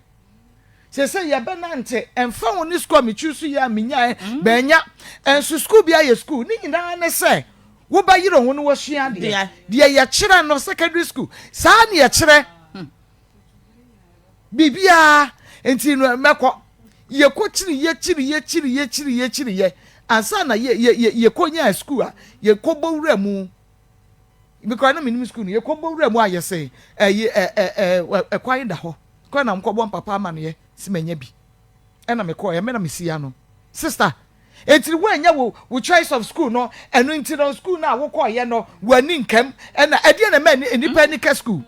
sɛ sɛ yɛbɛnante ɛmfa ho ne sukuu a metwi so yɛ a menyae bɛanya ɛnso sukuu bi ayɛ sukuu ne nyinaa ne sɛ wobɛyere ho no wasua adeɛ deɛ yɛkyerɛ no secondary school saa ne yɛkyerɛ biribiara. Nti no mɛkɔ yɛkɔ kyiri yɛkyiri yɛkyiri yɛkyiri yɛkyiri yɛ ansa na yɛ yɛ yɛ yɛkɔ nyaa sukuu a yɛkɔ bɔ wura mu because na menim sukuu no yɛkɔ bɔ wura mu a yɛsɛ ɛyi ɛ ɛ ɛ ɛkwan da hɔ kwan na mkɔbɔ mpapa amaneɛ si manya bi ɛna mekɔɔ yɛ mena mesi ano. Sister, eti woanya wo choice of school no, ɛno nti no school no a wokɔɔyɛ no w'ani nkam ɛna ɛdeɛ na ɛma nipa ani ka school.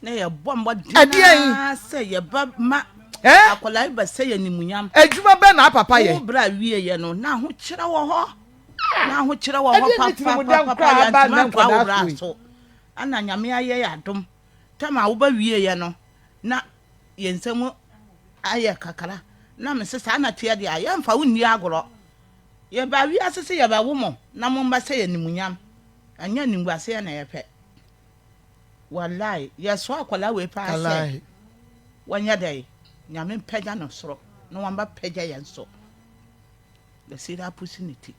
Na yɛbɔ mmɔden Ɛdeɛn? ara sɛ yɛba ma Eh? akwadaa yi ba sɛ yɛ nimunyam. Adwuma bɛn na apapa yɛ? Wo berɛ a wieɛ no na ahokyerɛ wɔ hɔ, na ahokyerɛ wɔ hɔ Ɛdeɛn ne tirim dɛn papapapa. koraa aba Yɛntumi nnɛ antoa wo nkwadaa bra so yi? so ana Nyame ayɛ yɛ adom tam a woba wieɛ no na yɛn nsam ayɛ kakra na mese saa na teɛ deɛ a yɛmfa wo nni agorɔ. Yɛba wiase sɛ yɛbɛwo mo na momma sɛ yɛ nimunyam, ɛnyɛ animguaseɛ na yɛpɛ. Wallahi, yɛsoa akwadaa wei paa sɛ Wallahi. wɔnyɛ dɛ Nyame mpagya no soro na wɔmba pagya yɛn so bɛsi apusi ne ti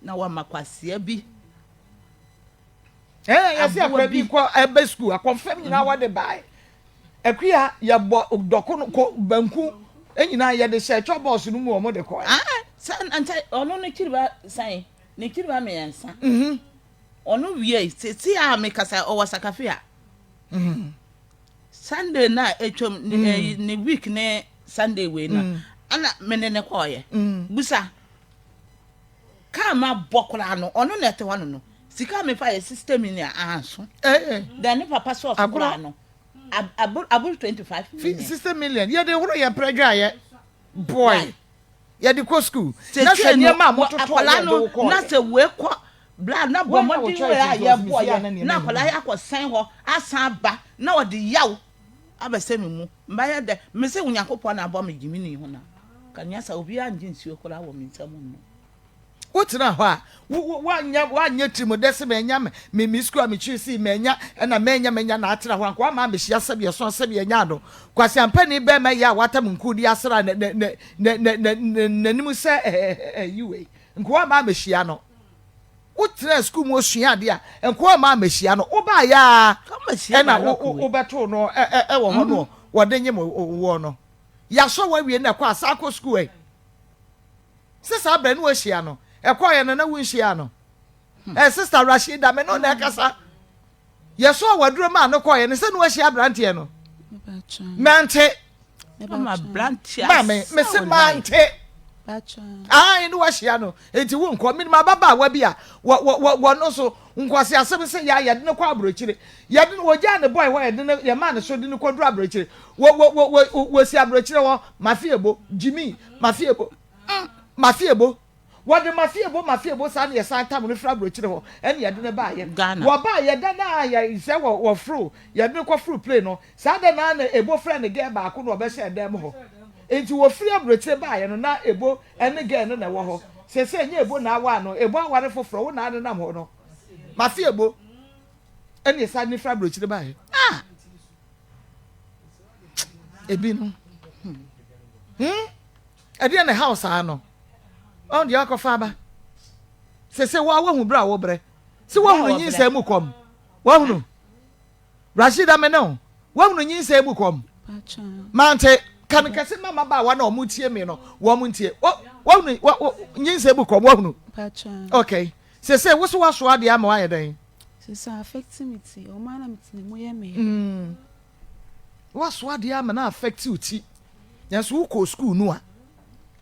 na wɔma kwasea bi. Yɛsɛ Aboa akora bi bi. kɔ ɛbɛ sukuu akɔnfɛm nyinaa wɔde bae akuya yɛbɔ dɔko no ko banku nyinaa yɛde hyɛ ɛtwa bɔɔso no mu wɔn de kɔ. Ah, sɛ nkyɛ ɔno ne kyiriba sɛn ne kyiriba 3. Ɔno wie sisi a mekasa ɔwɔ sakafi a Sunday na atwam ne ne week ne Sunday wei no ana me ne ne kɔɔyɛ busa kaa ma bɔ koraa no ɔno na ɛte hɔ no sika a mefa yɛ 60 million anso then ne papa sɔɔso Agorɔ. koraa no aboro 25 million. 60 million yɛde horo yɛ pɛrɛ dwaayɛ boy. Why? Yɛde kɔ sukuu. Na hwɛ Seesei no, nneɛma a wɔ mototɔɔ akwadaa yɛ de no, wo na kɔɔeɛ. sɛ wei kɔ bra na bɔ Woanya wo mmɔden choice wei a nti ɔse yɛbɔɔ mesie a yɛ na na nneɛma akwadaa nni yi akɔsɛn hɔ asan aba na ɔde yaw abɛsɛ me mu. Mɛyɛ dɛ? Mese Onyankopɔn na abɔ me gyimini ho na ka nyɛ saa obiara ngye nsuo koraa wɔ me nsam nnom. Wotenaa hɔ a, wo, wo, woanyɛ, woanyɛ tirimudɛ se manya me, me, me sukuu a mekyiri sii manya, ɛna manya, manya na atena hɔ anka woama amehyia sɛdeɛ ɛso, sɛdeɛ ɛnyɛ ano. Kwaseampani bɛrima yi a watam nku de asra na, na, na, na, na, na, na, n'anim sɛ ɛyi wei, nka woama amehyia no. Wotenaa sukuu mu osua adeɛ a, nka woama amehyia no. Wobaeɛ ara ɛna wo, wo, wobɛtoo no ɛ, ɛ, ɛwɔ hɔ no wɔde nyem woɔ no. Yɛasɔ wo awie na ɛkɔ a, san kɔ sukuu ɛ. Sɛ saa berɛ no woahyia no, ɛkɔeɛ no na wonhyiaa no. Ɛ Sister Rashida, me ne wo na ɛkasa. Yɛsɔɔ w'aduro maa no kɔeɛ no, sɛ na woahyia aberanteɛ no? Mante. Maame, mese mante. Ae, ne woahyia no, enti wonkɔ. Menim ababaawa bi a, wɔno nso, nkwaseasɛm sɛ yɛ a yɛde no kɔ aburokyire. Yɛde no, wɔgyaa ne bɔe hɔ, yɛde no, yɛmaa ne so de no kɔduru aburokyire. Wɔ, wɔ, wɔ, wɔ, wɔsi aburokyire hɔ, Mafiebo, Jimmy, Mafiebo. Mafiebo. Wɔde Mafiebo, Mafiebo saa na yɛsan tam no firi aburokyire hɔ ɛna yɛde no baeɛ. Ghana. Wɔbaeɛ da no a yɛ sɛ wɔ wɔforo yɛde no kɔforo plane no saa da no ara na Ebo frɛ ne girl baako na ɔbɛhyɛɛ dan mu hɔ. Nti wɔfiri aburokyire baeɛ no na Ebo ɛne girl no na ɛwɔ hɔ. Seesei ɛnyɛ Ebo na aware no, Ebo aware foforɔ, wo na anenam hɔ no. Mafiebo ɛna yɛsan de no firi aburokyire baeɛ. Ah! Ebi no. Hmm? Ɛdeɛn na ɛha wo saa no? Ɔn deɛ wakɔfa aba. Sese wo a woahu berɛ a wobrɛ. Se woahunu nyinsɛn mu kɔm. Woahunu? Rashida me ne wo. Woahunu nyinsɛn mu kɔm. Mante. Ka no kɛse ma mmabaawa na wɔn tie me no. Wɔn ntie. Woahunu nyinsɛn mu kɔm. Woahunu? Okay. Sese wo so woasoa adeɛ ama woayɛ dɛn? Sese affect me ti. Ɔmo ara na me ti ne mu yɛ me. Mm. Woasoa adeɛ ama no affect wo ti. Nanso wokɔɔ sukuu no a,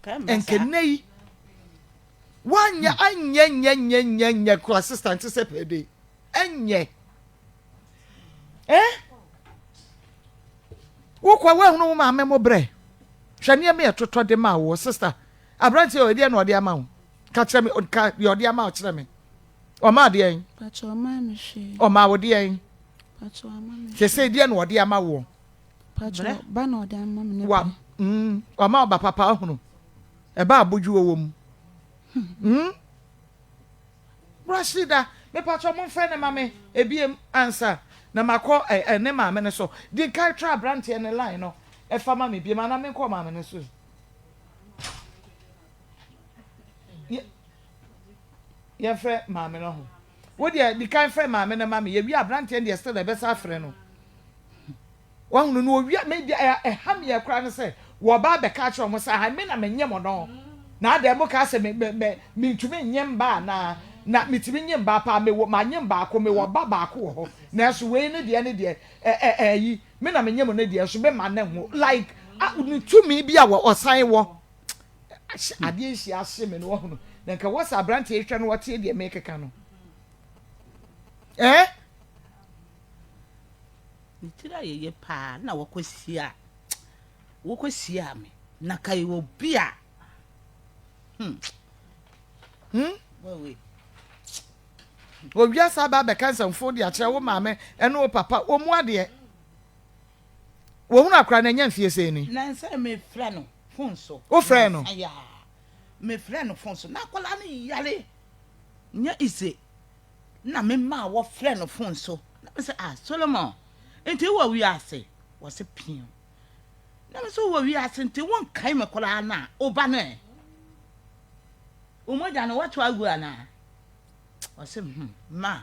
nka nnɛ yi woanyɛ anyɛ nyɛ nyɛ nyɛ nyɛ kora sista nte sɛ pɛde ɛnyɛ eh wokɔ woahunu wo maame mo brɛ hwɛ nneɛma ɛtotɔ de ma wo sista aberanteɛ ɔ ɛdeɛ na ɔde ama wo ka kyerɛ me ka deɛ ɔde ama wo kyerɛ me ɔma adeɛ ɔma wo deɛ sɛ deɛ na ɔde ama woɔ Pacho, ba na ɔde ama me ne Wa pɛ. mm, wama ɔba papa ahunu. Ɛba abodwoɔ wɔ mu. Mm. Rashida, me pacho momfrɛ no ma me ebiem ansa na makɔ ɛ ɛ ne maame no so. Di nkan tra aberanteɛ no line no ɛfa ma me biem anaa menkɔ maame no so. Yɛ yɛmfrɛ maame no ho. Wo deɛ di kan frɛ maame no ma me. Yɛwie aberanteɛ no deɛ still ɛbɛsa afrɛ no. Wahunu no owia me deɛ ɛha me koraa ne sɛ wɔba abɛka akyerɛ wɔn sɛ aha me na menye mo no na adɛn mo kaa sɛ me me me mentumi nye mba anaa na metumi nye mba paa mewɔ manye baako mewɔ ba baako wɔ hɔ nanso wei ne deɛ ne deɛ ɛ ɛ ɛyi me na menye mo ne deɛ nso me ma ne ho like a ne tumi bi a wɔ ɔsan wɔ adeɛ nhyia ahye me no wahunu na nka wɔ sɛ aberanteɛ hwɛ no wɔte deɛ mekeka no ɛɛ. Ne tiri ayɛ yie paa na wɔkɔhyia wɔkɔhyiaa me na ka yɛ obi a hmm. Hmm? Owia saa ba abɛka nsɛmfo de akyerɛ wo maame ɛne wo papa wɔn mu adeɛ. Wɔhunu akora no ɛnyɛ mfie sɛn ni. Nansa mefrɛ no fon so. Wofrɛ no? Ya mefrɛ no fon so na akwadaa no yare nyɛ ise. na me maa wɔfrɛ no fon so na me sɛ ah Solomon nti wɔ wiase wɔse pio na me sɛ wɔ wiase nti wonkae me koraa na woba no ɛ wo mogya no woato agu anaa ɔse hmm ma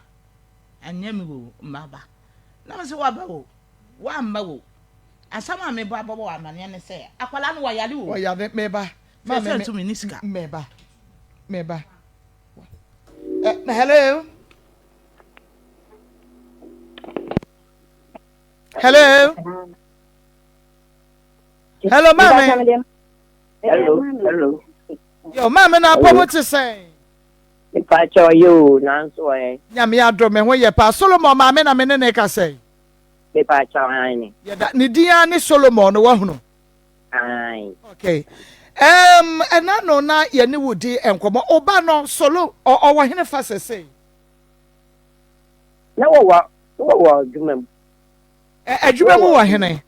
anyɛ me wo mmaba na me sɛ waba wo woamma wo asɛm a mebɔ abɔbɔ wɔ amaneɛ ne sɛ akwadaa no wɔyare o wɔyare meba ma me sɛ me ne sika meba meba Eh, hello. Hello. Hello, maame. Hello, hello. Yo, maame na apɔ mo te sɛn? Mpakyɛ ɔyɛ o, nanso ɔyɛ. Nyame adom me ho yɛ paa. Solomon maame na me ne ne kasa yi. Mepakyɛ aane. Yɛda ne din ara ne Solomon no wahunu. Aane. Okay. Ɛɛm, ɛna no na yɛne wo di nkɔmmɔ. Wo ba no, Solo, ɔ, ɔwɔ henefa sesei? Na wɔwɔ, na wɔwɔ adwuma mu. Ɛ, adwuma mu wɔ hene?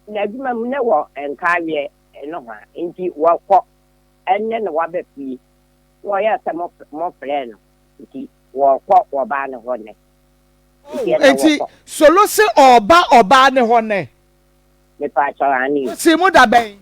Na adwuma mu na wɔ Nkareɛ nohoa, nti wɔkɔ, ɛnnɛ na waba fie. Na wɔyɛɛ sɛ mo, mofrɛɛ no, nti wɔkɔ ɔbaa no hɔ nnɛ. Oh, enti Solo se ɔɔba ɔbaa ne hɔ nnɛ? Mepaakyɛw, aane o. Ɔsii mu da bɛn?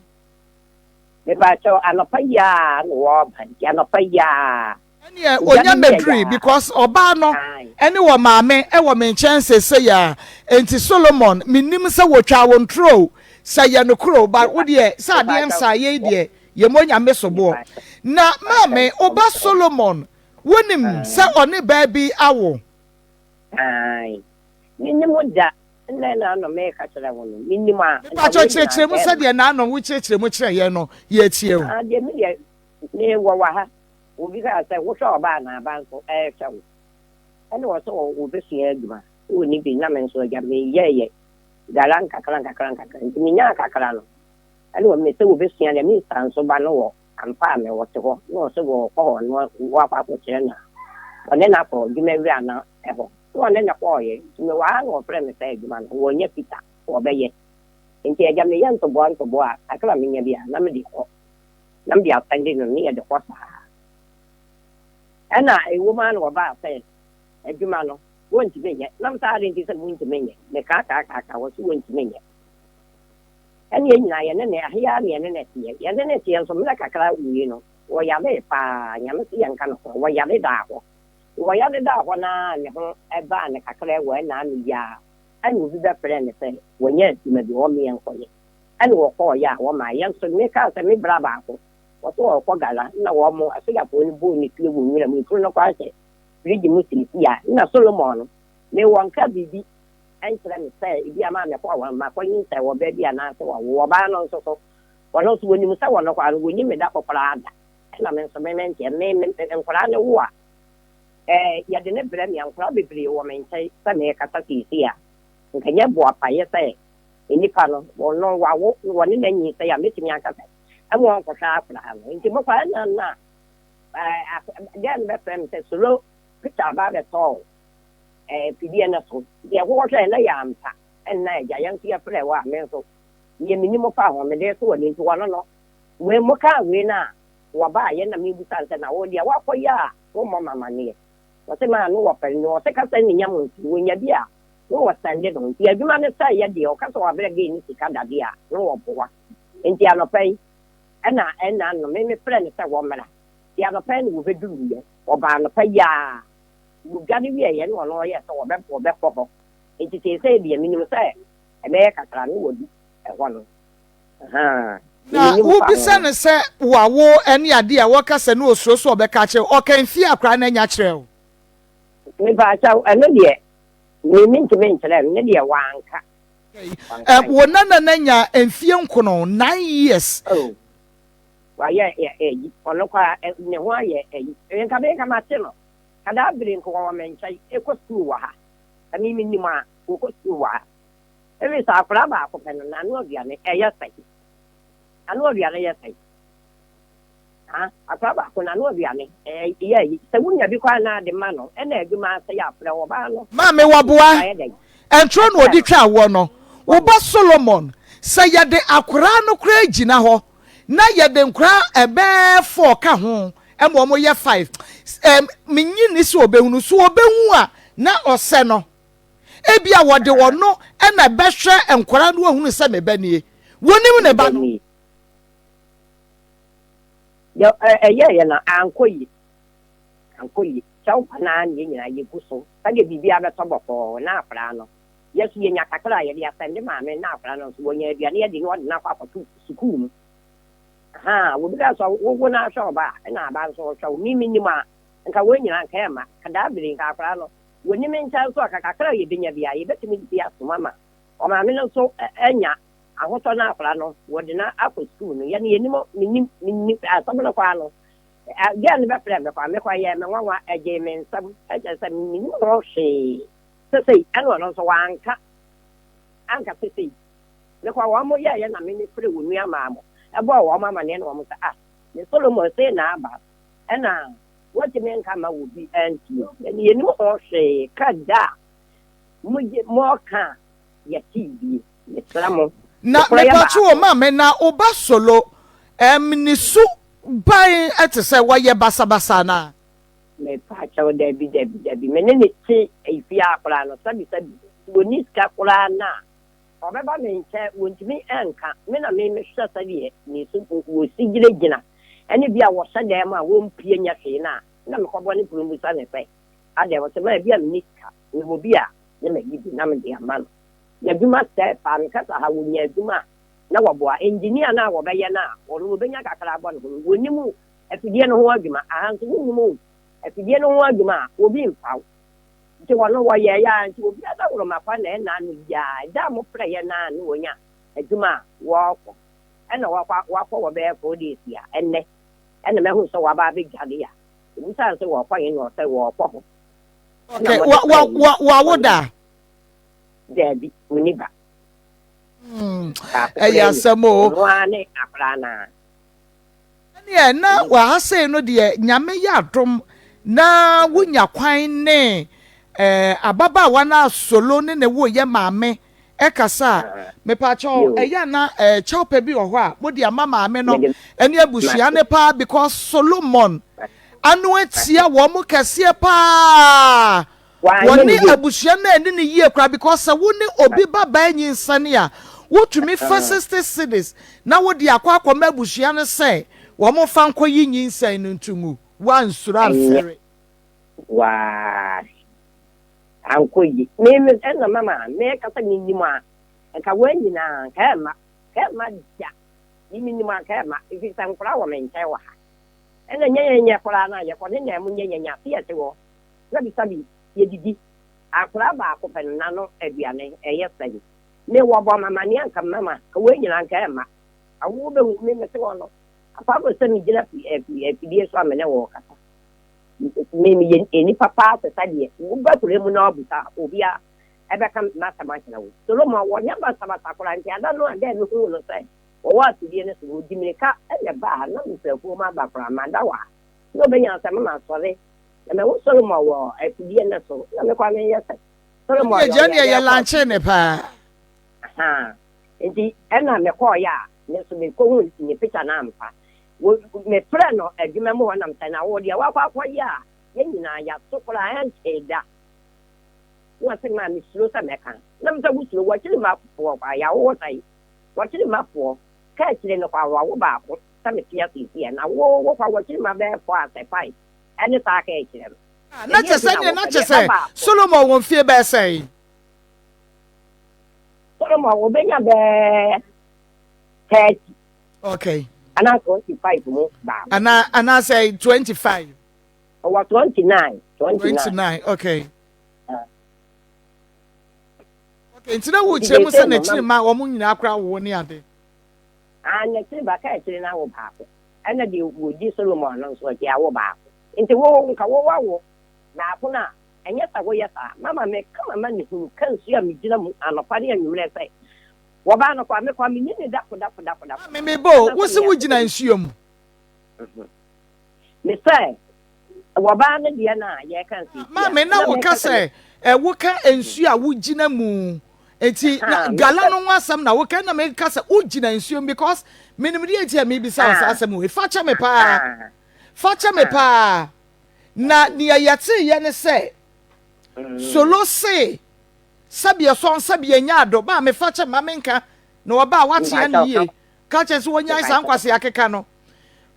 Mepaakyɛw, anɔpa yi ara na wɔɔba, nti anɔpa yi ara. Ɛneɛ ɔnya mɛdurui because ɔbaa no ɛne wɔ maame ɛwɔ me nkyɛn seesei ara, enti Solomon mennim sɛ wɔtwaa wo ntorɔ o, sɛ yɛ nokorɛ o, but wo deɛ sɛ adeɛ nsa yei deɛ yɛmmɔ Nyame soboɔ. Na maame, wo ba Solomon wonim sɛ ɔne baa bi awo? Aane. Mennim da. Nnɛ na ano meka kyerɛ wo no, mennim a, nka Mepakyɛw wei nyinaa kyerɛkyerɛ mu nka ɛmma. sɛdeɛ naano wo kyerɛkyerɛ mu kyerɛ yɛn no, yɛretie wo. Ah, deɛ me deɛ me wɔ wɔ ha, obi kaa sɛ wohwɛ ɔbaa na aba nso ɛrehwɛ wo. Ɛna ɔsɛ ɔbɛsua adwuma, sɛ ɔnni bi, na me nso agya meyɛɛyɛ gara nkakra nkakra nkakra, nti menyaa kakra no, ɛna ɔme sɛ wɔbɛsua deɛ, me nsa nso ba no wɔ ampa a me wɔte hɔ, na ɔsɛ wɔkɔ hɔ na wakɔ akɔkyerɛ no a, ɔne no akɔ adwuma wura no hɔ. Na ɔne no kɔɔeɛ, nti mewɔ ha na ɔfrɛɛ me sɛ adwuma no wɔnya Peter wɔbɛyɛ. Nti agya meyɛ ntoboa ntoboa a, kakra a menya bi a na mede kɔ, na mede asɛnde no ne yɛde kɔ saa. Ɛna ɛwom ara na wɔbaa sɛ adwuma no wɔntumi nyɛ, na mesɛ adɛn nti sɛ montumi nyɛ, mekaakaakaaka wɔ so wɔntumi nyɛ. Ɛne yɛn nyinaa yɛne no, ɛhe ara na yɛne no teɛ, yɛne no teɛ nso mmerɛ kakra wie no wɔyaree paa, Nyame se yɛnka nokorɛ, wɔyare daa hɔ. Wɔyare daa hɔ no ara ne ho baa no kakra wɔ ɛna ano yi ara ɛna obi bɛfrɛɛ no sɛ wɔanya adwuma bi wɔmmeɛ nkɔyɛ ɛna wɔkɔɔyɛ a wɔmaa yɛn nso mekaa sɛ me bra baako wɔse wɔrekɔ Gala na wɔn asogyafoɔ no bɔɔ ne tuo wɔ nwura mu mfunu no kɔ ahyɛ fridge mu seesei a na Solomon no me wɔnka biribi nkyerɛ me sɛ ebi ama mekɔ wɔn makɔnyinsɛn wɔ baabi anaasɛ wɔwo ɔbaa no nso so wɔno nso wɔnim sɛ wɔno koraa no wɔnim me da kɔ koraa da ɛna me nso me menteɛ me me nkwadaa no wo a ɛɛ yɛde ne brɛ me a nkwadaa bebree wɔ me nkyɛn sɛ mekasa seesei a nka nyɛ boapayɛ sɛ nnipa no wɔno wawo wɔne na nyinsɛn a mɛtumi aka sɛ ɛma wɔnkɔhwɛ akwadaa no nti mokɔ ɛna na ɛɛ dɛn no bɛfrɛ me sɛ solo picture aba abɛtɔɔ ɛɛ fidie no so deɛ wɔhwɛ na yɛ ampa ɛnna agya yɛn nso yɛfrɛ wɔ a me nso deɛ menim fa ho mede so wɔ ne nti wɔno no Wei mo kaa wei no a wɔbaa yɛ na mebisa no sɛ na wo deɛ woakɔ yɛ a wommɔ me amaneɛ? Ɔse maa no wɔfɛre no ɔse kasa nni nyam nti wɔnya bi a na wɔsɛnde no nti adwuma no sɛe yɛ deɛ ɔka sɛ wabrɛ gay no sika dadeɛ a na wɔboa nti anɔpa yi ɛna ɛna no me mefrɛ no sɛ wɔmmra nti anɔpa yi na wɔbɛduruiɛ wɔbaa anɔpa yi a wɔdwane wieɛ na ɔno ɔyɛ sɛ wɔbɛ wɔbɛkɔ hɔ nti seesei deɛ menim sɛ ɛbɛyɛ kakra no wɔdu ɛhɔ no. Na wobisa no sɛ wawo ne adeɛ a wɔka sɛ na osuro sɛ ɔbɛka akyerɛ wo. Ɔka mfie a koraa na anya kyerɛ wo. Mepaakyɛw, ɛno deɛ me mentumi nkyerɛ no, ne deɛ wanka. Ɛ, wo nana no anya mfie nkono, 9 years. Oh, wayɛ ɛyi, ɔno koraa ne ho ayɛ ɛyi. Nka me nka mate no, ka daa bere nka wɔwɔ me nkyɛn, ɛkɔ sukuu wɔ ha. Ka me menim a, wɔkɔ sukuu wɔ ha. Ɛfiri sɛ akwadaa baako pɛ no, n'ano aduane ɛyɛ sɛn? Ano aduane yɛ sɛn? Ha, akwadaa baako n'ano aduane ɛyɛ ayi. Sɛ wonya bi koraa na ade ma no, ɛna adwuma asɛe afrɛ ɔbaa no. Maame waboa, ɛntoro na ɔde twa awoɔ no. Wo ba Solomon, sɛ yɛde akoraa no koraa gyina hɔ na yɛde nkoraa ɛbɛɛ four ka ho ma wɔn yɛ five, ɛm, menyi nni sɛ ɔbɛhunu. So ɔbɛhu a na ɔsɛ no? Ebia wɔde ɔno na ɛbɛhwɛ nkwadaa no ahunu sɛ me ba nie. Wonim ne ba no. Deɛ ɛyɛeɛ no, ankɔ yie. Ankɔ yie. Kyɛw pa no ara na yɛn nyinaa yɛgu so. Sɛdeɛ biribiara bɛtɔ bɔkɔɔ na akwadaa no, yɛn nso yɛnya kakra a yɛde asɛnde maame na akwadaa no nso wɔnya aduane adi na wɔde no akɔ akɔto sukuu mu. Ahaa, obi ka sɛ wowo no ahwɛ ɔba a, ɛna aba nso ɔhwɛ wo. Me menim a, nka wɔn nyinaa nka ɛmma. Nka daa bere nka akwadaa no Wɔnni me nkyɛn nso a, ka kakra a yɛbɛnya biara, yɛbɛtumi de bi asom ama ɔmaame no nso anya ahotɔ na akwadaa no, wɔde no akɔ sukuu no. Yɛn yɛnim, mennim, mennim asɛm no koraa no. Girl no bɛfrɛɛ me koraa, me koraa ɛyɛɛ me nwanwa, ɛgyee me nsam, ɛkyerɛ sɛ mennim ho hwee sesei, ɛna ɔno nso wanka, anka sesei. Me koraa wɔn yɛɛyɛ na me mefrɛ wɔn nua maa mo. Ɛbɔɔ wɔn amaneɛ na wɔn sɛ, Ah, ne Solomon sei na aba, ɛna wɔntumi nka ma obi antie. Yɛn yɛnim ho hwee ka da a mogye mɔka a yɛtee bie. Mesrɛ mo, Na nokorɛ yɛ mepatwo wo baako. maame na wo ba solo ɛm ne su ban ɛte sɛ wɔyɛ basabasa anaa? Mepaakyɛw dabi dabi dabi me ne no te efie ha koraa no sɛbi sɛbi sɛ ɔnni sika koraa no a ɔbɛba me nkyɛn wɔntumi nka me na me mehwɛ sɛdeɛ ne su wɔsi gyina gyina ɛne bi a wɔhyɛ dan mu a wɔmpue nyɛ hwee no a na mekɔbɔ ne pono bisa no sɛ adɛn ɔsɛ maa bi a menni sika mewɔ bi a na mayi bi na mede ama no n'adwuma sɛe paa mekasa ha wɔnya adwuma a na wɔboa engineer no a wɔbɛyɛ no a ɔno wɔbɛnya kakra abɔ ne ho no wɔnim Afidie no ho adwuma. Aha nso wonnim o. Afidie no ho adwuma a, obi mfa wo. Nti wɔno wɔyɛeɛ ara nti obi adaworoma kwa na ɛnna ano yi ara. Ɛda a mofrɛeɛ no ara ne wɔnya adwuma a wɔkɔ. Ɛna wakɔ wakɔ wɔ bɛyɛ 4 days a ɛnnɛ ɛna mahu sɛ waba abɛdware a. Obisaa no sɛ wɔkɔ he na ɔsɛ wɔɔkɔ hɔ. Ɛna Okay, mode wa wa frɛɛ me. wa wawo da? Daabi, ɔnni ba. Baako Ɛyɛ koraa nni hɔ. asɛm o. Ɔno ara ne akwadaa no ara. Ɛneɛ na wɔ ha sei no deɛ Nyame yɛ adom na wo nya kwan ne eh, ababaawa no a Solo ne ne wo yɛ maame ɛkasa a, mepaakyɛw ɛyɛ a na eh, kyɛwpɛ bi wɔ hɔ a mode ama maame no ɛne abusua no paa because Solomon ano atia wɔn kɛseɛ paa. Wɔne abusua no anni no yie koraa because sɛ wo ne obi ba baa nyinsɛne a, wotumi fa 60 cedis na wode akɔ akɔma abusua no sɛ wɔn mfa nkɔyi nyinsɛn no nto ngu. Woansuro Ɛnyɛ amfɛre. waa ankɔ yie. Me me ɛna mama meka sɛ menim a nka wɔn nyinaa nka ɛmma nka ɛmma da. Me menim a nka ɛmma ɛfiri sɛ nkwadaa wɔ me nkyɛn wɔ ha. Ɛna nyɛ yɛn nyɛ koraa no a yɛkɔ ne nan mu nyɛ yɛn ase yɛte hɔ. Sabisabi, yɛdidi. Akwadaa baako pɛ no, n'ano aduane, ɛyɛ sɛn? Me, wɔbɔ me amaneɛ anka mɛma, ka wei nyinaa anka ɛmma. Awo wobɛhu, me mete hɔ no, apart from sɛ megyina afidie so a me ne wo rekasa. Me, meyɛ nnipa paa te sɛ deɛ woba kuro mu na woabisa a, obiara ɛbɛka m'asɛm akyerɛ wo. Solomon, wɔnyɛ basabasa koraa, nti ada no a dɛ mehuu no sɛ wɔwɔ afidie no so no, ɔdi mmirika na ɛbaa ha, na mefiri afuom aba koraa, mada hɔ a, na ɔbɛnya sɛ mama asɔre Na mahu Solomon wɔ afidie no so, na me kɔ meyɛ sɛ Solomon Ɛdeɛ yɛ gya deɛ ɔyɛ yɛ dɛn kɔ lankyee ne paa. Ahaa, nti ɛna mekɔɔyɛ a, me nso mekɔhu ne picture no ampa. Wo, mefrɛ no adwuma mu hɔ nam sɛ, na wo deɛ woakɔ akɔyɛ a, yɛn nyinaa yɛato koraa ɛntee da. Na ɔse maa mesuro sɛ mɛka. Na mesɛ wosuro, wɔkyere mafoɔ kwa, yɛawo sɛn? Wɔkyere mafoɔ, ka akyire no kwa, wɔawo baako sɛ mete ase seesei a, na wo, wo kwa wɔkyere ma bɛyɛ four asɛ five. Ɛne saa ka ɛkyerɛ no. Ah, na Ɛdeɛn kyɛ nti sɛ na neɛ na wopɛ kyɛ deɛ ɛba sɛ baako? Solomon wɔ mfie bɛyɛ sɛn? Solomon wɔbɛnya bɛɛ 30 Okay. anaa 25 mu baako. Ana anaasɛ 25. Ɔwɔ 29, 29. 29, okay. Ah. Okay, nti na Nti wokyerɛ mu sɛ seesei no, n'akyiri mam ma wɔn nyinaa koraa wowo ne ade. Ah, n'akyiri ba ka akyiri no awo baako. Ɛna deɛ wɔdi Solomon no nso akyi awo baako. Nti wo, nka wo wawo baako no a, ɛnyɛ sɛ woyɛ saa. Mama meka m'amanehunu ka nsuo a megyina mu anɔpa ne anwummerɛ sɛ, wɔbaa no kwa, me kwa, menni ne da ko da ko da ko da ko. Maame meba o, Ɛna wo sɛ se meyɛ wogyina nsuo mu? Me sɛ, wɔbaa no deɛ no a yɛreka nseesia. Maame na Na woka meka sɛ sɛ ɛ woka nsuo a wogyina mu nti na gala no ho asɛm na woka na meka sɛ wogyina nsuo mu because menim deɛ nti a mebisa wo saa asɛm wei fa kyɛ me paa fa kyɛ me paa na nea yɛteeɛ ne sɛ solo se sɛbi ɛsɔn sɛbi ɛnya ado maame fa kyɛ ma menka na ɔba a watea ne yie ka kyɛ sɛ wɔnyae saa nkwase akeka no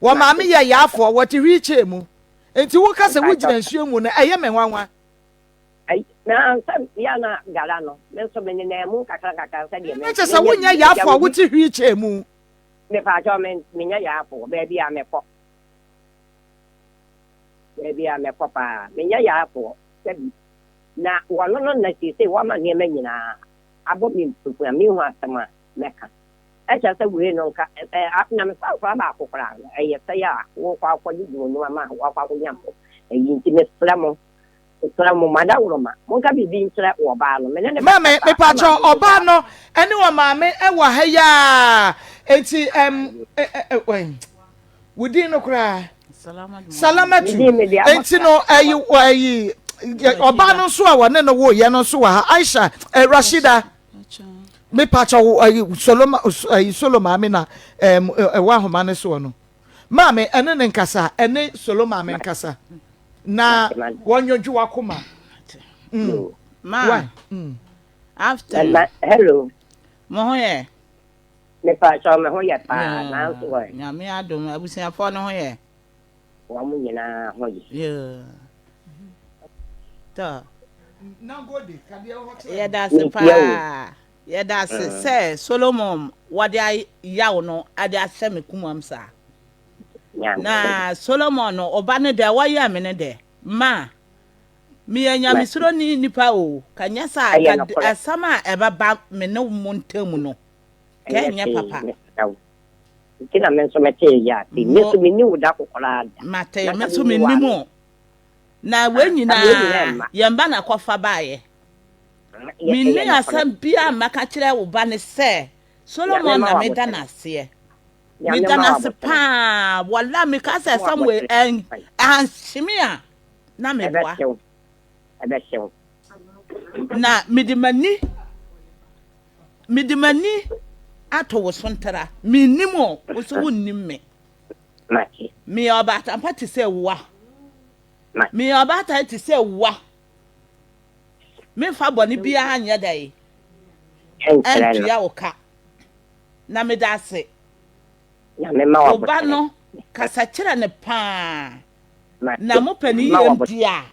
wɔ maame yɛ yaafoɔ wɔte wheelchair mu nti woka sɛ wogyina nsuo mu no ɛyɛ me nwanwa. Na sɛ yɛ na gala no me nso me nenam mu kakra kakra sɛdeɛ me Na kyɛ sɛ menya wonyɛ bi agya yaafoɔ a obi wote wheelchair mu. mepaakyɛw me menyɛ yaafoɔ baabi a mekɔ baabi a mekɔ paa menyɛ yaafoɔ sɛbi na wɔno no na seesei wɔama nneɛma nyinaa abɔ me mpukua mehu asɛm a mɛka ɛkyɛ sɛ wei no nka ɛ na mefa nkora baako koraa no ɛyɛ sɛ yɛ a wokɔ akɔgye dwonno ama a wakɔ akɔnya mo ɛyi nti mesrɛ mo mesrɛ mo madaworoma monka biribi nkyerɛ wɔ baa no me ne ne Maame, bɛkasa ama mepakyɛw, biribi ɔbaa saa no ne ɔmaame wɔ ha yi ara. Enti ɛm ɛ ɛ wo din no koraa Salamatu. Enti no ɛyi ɛyi ɔbaa no nso a wɔne no wo yɛ no nso wɔ ha Aisha ɛ Rashida. Me pakyɛ wo ɛyi Soloma ɛyi Solo maame na ɛm ɛwɔ ahoma no soɔ no. Maame ɛne ne nkasa ɛne Solo maame nkasa na wɔnwodwo wakoma. Mm. Ma. Mm. After. Hello. Mo ho yɛ. Mepakyɛw me ho yɛ paa nanso ɛ. Nyame adom abusuafoɔ no ho yɛ. Wɔn nyinaa ho yɛ. Yoo. Tɔ. Yɛda ase paa. Yɛda ase sɛ Solomon wɔde ayaw no ade ahyɛ me kumam saa. Na Solomon no ɔba no dɛ wɔyɛ me no dɛ ma meyɛ nyamesuroni nipa o ka nyɛ saa ka asɛm a ɛbɛba me ne mo ntam no. Kɛ Ɛnyɛ nyɛ hwee, papa. mesrɛ wo. Nti na me nso metee yɛ ase. Me Mo. nso menni wo da ko koraa da. Mate, Na me ka nso menni wo mennim ano. wo. Na wei Ah, ka wei nyinaa nyinaa, mma. yɛn ba na kɔfa baeɛ. Ah, yɛ, Menni ɛyɛ nokorɛ. asɛm biara mmɛka kyerɛ wo ba no sɛ, Nyame Solomon ma na wo meda no aboterɛ. aseɛ. Nyame Meda ma no wo ase aboterɛ. paa. Wallah, meka sɛ Ma wo asɛm wei aboterɛ. ɛn, anhye me a, na meboa. Ɛbɛhye wo. Ɛbɛhye wo. Na mede m'ani Mede m'ani ato wo so ntara. Mennim wo, wo nso wonnim me. Meyɛ ɔbaatan pa te sɛ woa. Meyɛ ɔbaatan te sɛ woa. Memfa bɔne biara nyɛ dɛ ɛntua wo ka. Na meda ase. Wo ba no, kasa kyerɛ no paa. Na mopɛ ne yie deɛ a,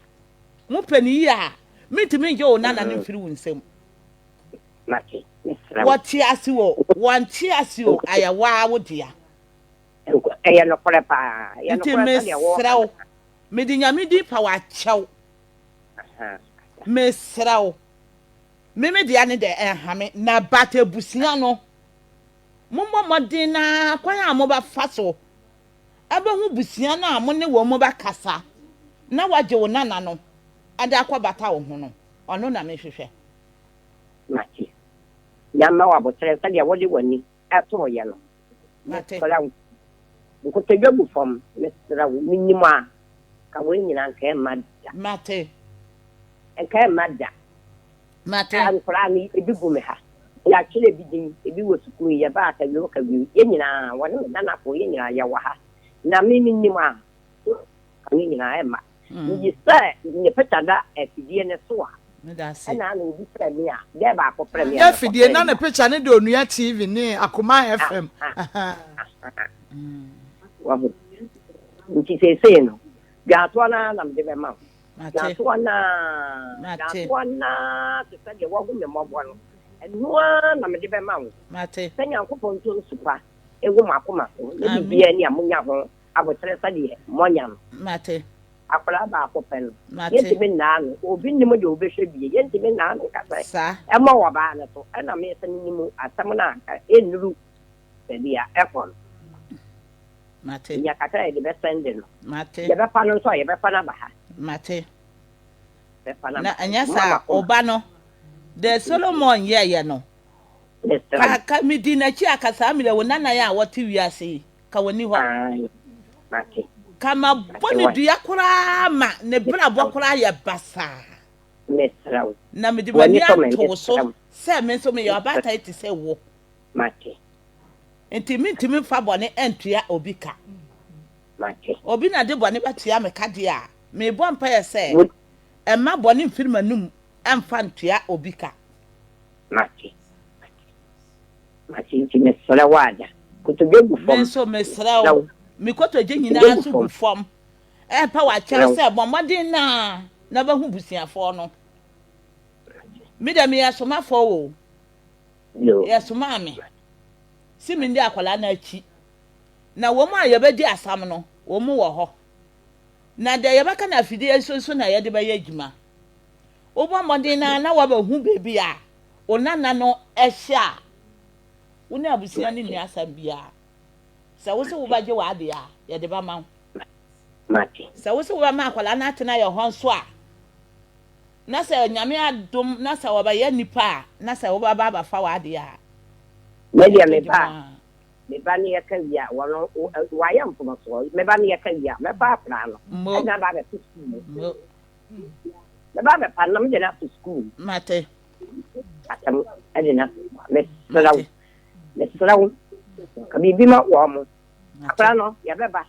mopɛ ne yie a, mentumi ngye wo nana no mfiri wo nsam. Mate, mesrɛ wo. Wɔte ase o, wɔnte ase o, ayɛ wo ara wo dea. Ɛyɛ nokorɛ paa. Ɛyɛ Nti nokorɛ sɛdeɛ wɔka mesrɛ no. wo, mede Nyame din pa wo akyɛ wo. Mesrɛ wo, me me dea ne deɛ ɛnha me, na but abusua no, mommɔ mmɔden na kwan a mobɛfa so abɛhu busua no a mo ne wɔn bɛkasa na wɔagye wo nana no de akɔbata wo ho no, ɔno na mehwehwɛ. Mate. Nyame mma wo aboterɛ sɛdeɛ wode w'ani tooeɛ no. Mate. Mesrɛ wo. Nkotodwe gu fam. Mesrɛ wo. Menim a, nka wei nyinaa nka ɛmma da. Mate. Nka ɛmma da. Mate. Nkwadaa no, ebi gu me ha. Yɛatwerɛ ebi din, ebi wɔ sukuu, yɛbaa Kawiu Kawiu. Yɛn nyinaa, wɔne me nanafoɔ, yɛn nyinaa yɛwɔ ha. Na me menim a, nka ne nyinaa ɛmma. Miyi sɛ ne picture da afidie no so a, ɛna ana obi frɛ me a, dɛ baako frɛ me a, Nyɛ afidie mekɔfrɛ na no ne a. picture no de Onua TV ne Akoma FM. Wahu. Nti seesei no, dwaatoa no ara na mede bɛma wo. Dwaatoa no ara, dwaatoa no ara te sɛ deɛ wahu me mmɔbɔ no, ɛno ara na mede bɛma wo. Sɛ Nyankopɔn ntɔ nsu pa ngu mo akoma so, na biribiara ni a monya ho aboterɛ sɛdeɛ moanya no. Mate. Akwadaa baako pɛ no. Mate. Yɛntumi nnaa no. Obi nnim deɛ ɔbɛhwɛ bie. Yɛntumi nnaa no nka sɛ. Saa. Ɛmmɔ wɔ ɔbaa no so. Ɛna me sɛ menim asɛm no a anka ɛnnuru baabi a ɛkɔ no. Mate. Nya kakra a yɛde bɛsɛnde no. Mate. Yɛbɛfa no nso a yɛbɛfa no aba ha. Mate. Bɛfa no Na aba ha. ɛnyɛ Mma saa m'akoma. ɔba no deɛ Solomon yɛeɛ no Mesrɛ ka wo. ka medi n'akyi a ka saa mmerɛ wo nana yi a wɔte wiase yi ka wɔnni hɔ. Ae, mate. Ka mabɔ Mate no wai. dua koraa ma ne Mesrɛ brabɔ wo. koraa yɛ basaa. Mesrɛ wo. Na mede W'ani m'ani sɔ me, ato wo mesrɛ so wo. sɛ me nso meyɛ Mesrɛ ɔbaatan te sɛ wo. Mate. Nti mentumi mfa bɔne ntua obi ka. Mate. Obi na de bɔne bɛtua me ka deɛ a, mebɔ mpaeɛ sɛ Wo. mma bɔne mfiri m'anom mfa ntua obi ka. Mate. Mate. Mate nti mesrɛ wo Agya, kotodwe gu Me fam, nso mesrɛ mesrɛ wo, wo, me kotodwe kotodwe nyinaa gu nso gu fam, fam, ɛrepa wo mesrɛ akyɛw wo. sɛ bɔ mmɔden na na bɛhu busuafoɔ no. Me deɛ meyɛ somafoɔ o, Yoo. yɛsomaa me se mendi akwadaa no akyi, na wɔn a yɛbɛdi asam no, wɔn wɔ hɔ. Na deɛ yɛbɛka no afidie yi so nso na yɛde bɛyɛ adwuma. Wobɔ mmɔden na na woabɛhu baabi a wo nana no hyɛ a, wo ne abusua no nni asɛm biara. Sɛ wo se wobɛgye w'adeɛ a, yɛde bɛma wo. Sɛ wo se wobɛma akwadaa no atena yɛ hɔ nso a, na sɛ Nyame adom na sɛ wɔbɛyɛ nipa a, na sɛ wobɛba abɛfa w'adeɛ a, Me deɛ yɛto me gye ba mu a, ara. Me ba no yɛka wie a, wɔn wayɛ mfomsoɔ. Me ba no yɛka wie a, mɛfa akwadaa no ɛde no aba abɛto sukuu mu. Mɛba abɛfa no na mede no ato sukuu mu. Mate. Asɛm ɛde no ato sukuu. Mesrɛ wo, mesrɛ wo, ka biribi ma wɔn mo. Akwadaa no yɛbɛba.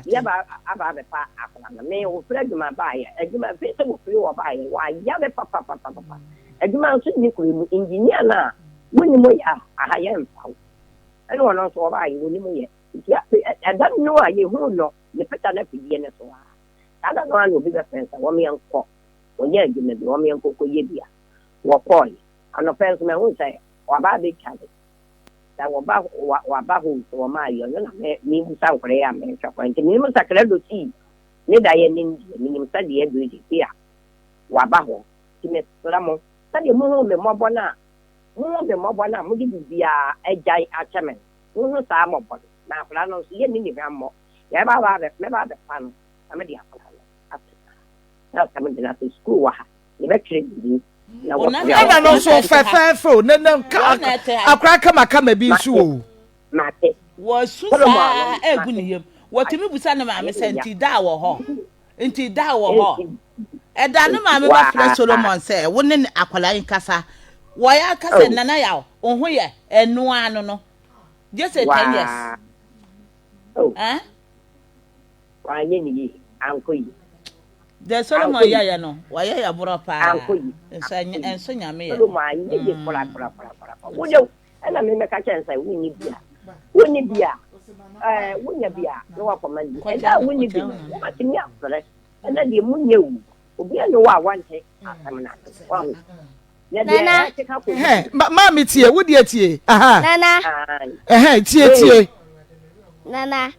Yɛba aba abɛfa akwadaa no. Me wɔfiri adwuma baeɛ. Adwuma firi sɛ wɔfiri hɔ baeɛ wɔayare papapapapa. Adwuma nso nni kuro mu. Engineer no a wonni mu yɛ a aha yɛmfa wo. Ɛna ɔno nso ɔbaeɛ wɔnni mu yɛ. Nti afei ɛda no a yɛhuu no ne pita no afidie no so a saa da no ara na obi bɛfrɛ sɛ wɔn yɛnkɔ wɔnyɛ adwuma bi wɔn yɛnkɔ kɔyɛ bi a wɔkɔɔe. Anɔpa nso mahu sɛ waba abɛtware. Sɛ wɔba wɔaba hɔ o, sɛ wɔma ayɛ ɔno na me mebisa nkwadaa yi a mehwɛ kwan nti menim sɛ krado sii ne da yɛ ne deɛ menim sɛ deɛ aduru sisi a waba hɔ nti mesrɛ mo sɛdeɛ mohu me mmɔbɔ no a mohu me mmɔbɔ no a mode biribiara agyae akyɛ me no mohu saa mmɔbɔ no na akwadaa no nso yɛnni ne hwammɔ yɛba aba mɛba abɛfa no na mede akwadaa no ato na sɛ mede no ato sukuu wɔ ha yɛbɛtwerɛ biribi Ɛna no nso fɛfɛɛfɛ o, ne ne akora kamakama bi nso o. Wɔsu saa egu ne yam. Wɔtumi busa ne maame sɛ nti da wɔ hɔ. Nti da wɔ hɔ. Ɛda ne maame bɛfrɛ Solomon sɛ wo ne akwadaa yi nkasa. Wɔyɛ aka sɛ nana yaw, wo ho yɛ ɛnoa ano no. Just say 10 years. Eh? Wanyɛ ne yie, ankɔ yie. Deɛ Solomon yɛeɛ no, wayɛ yɛ borɔ paa. Ankɔ yie. Nso ɛnyɛ ɛnso Nyame yɛ. Solomon anyɛ yie koraa koraa koraa koraa. Wo deɛ ɛna me mɛka kyɛn sɛ wonni bi a, wonni bi a, ɛɛ wonya bi a na wakɔma bi. Ɛda a wonni bi no, wobɛtumi afrɛ. Ɛna deɛ munyɛ o, obi ani wɔ a wante asɛm no ase. Wahu. Nana. Maame tie, wo deɛ tie. Aha. Nana. Ɛhɛn tie tie. Nana.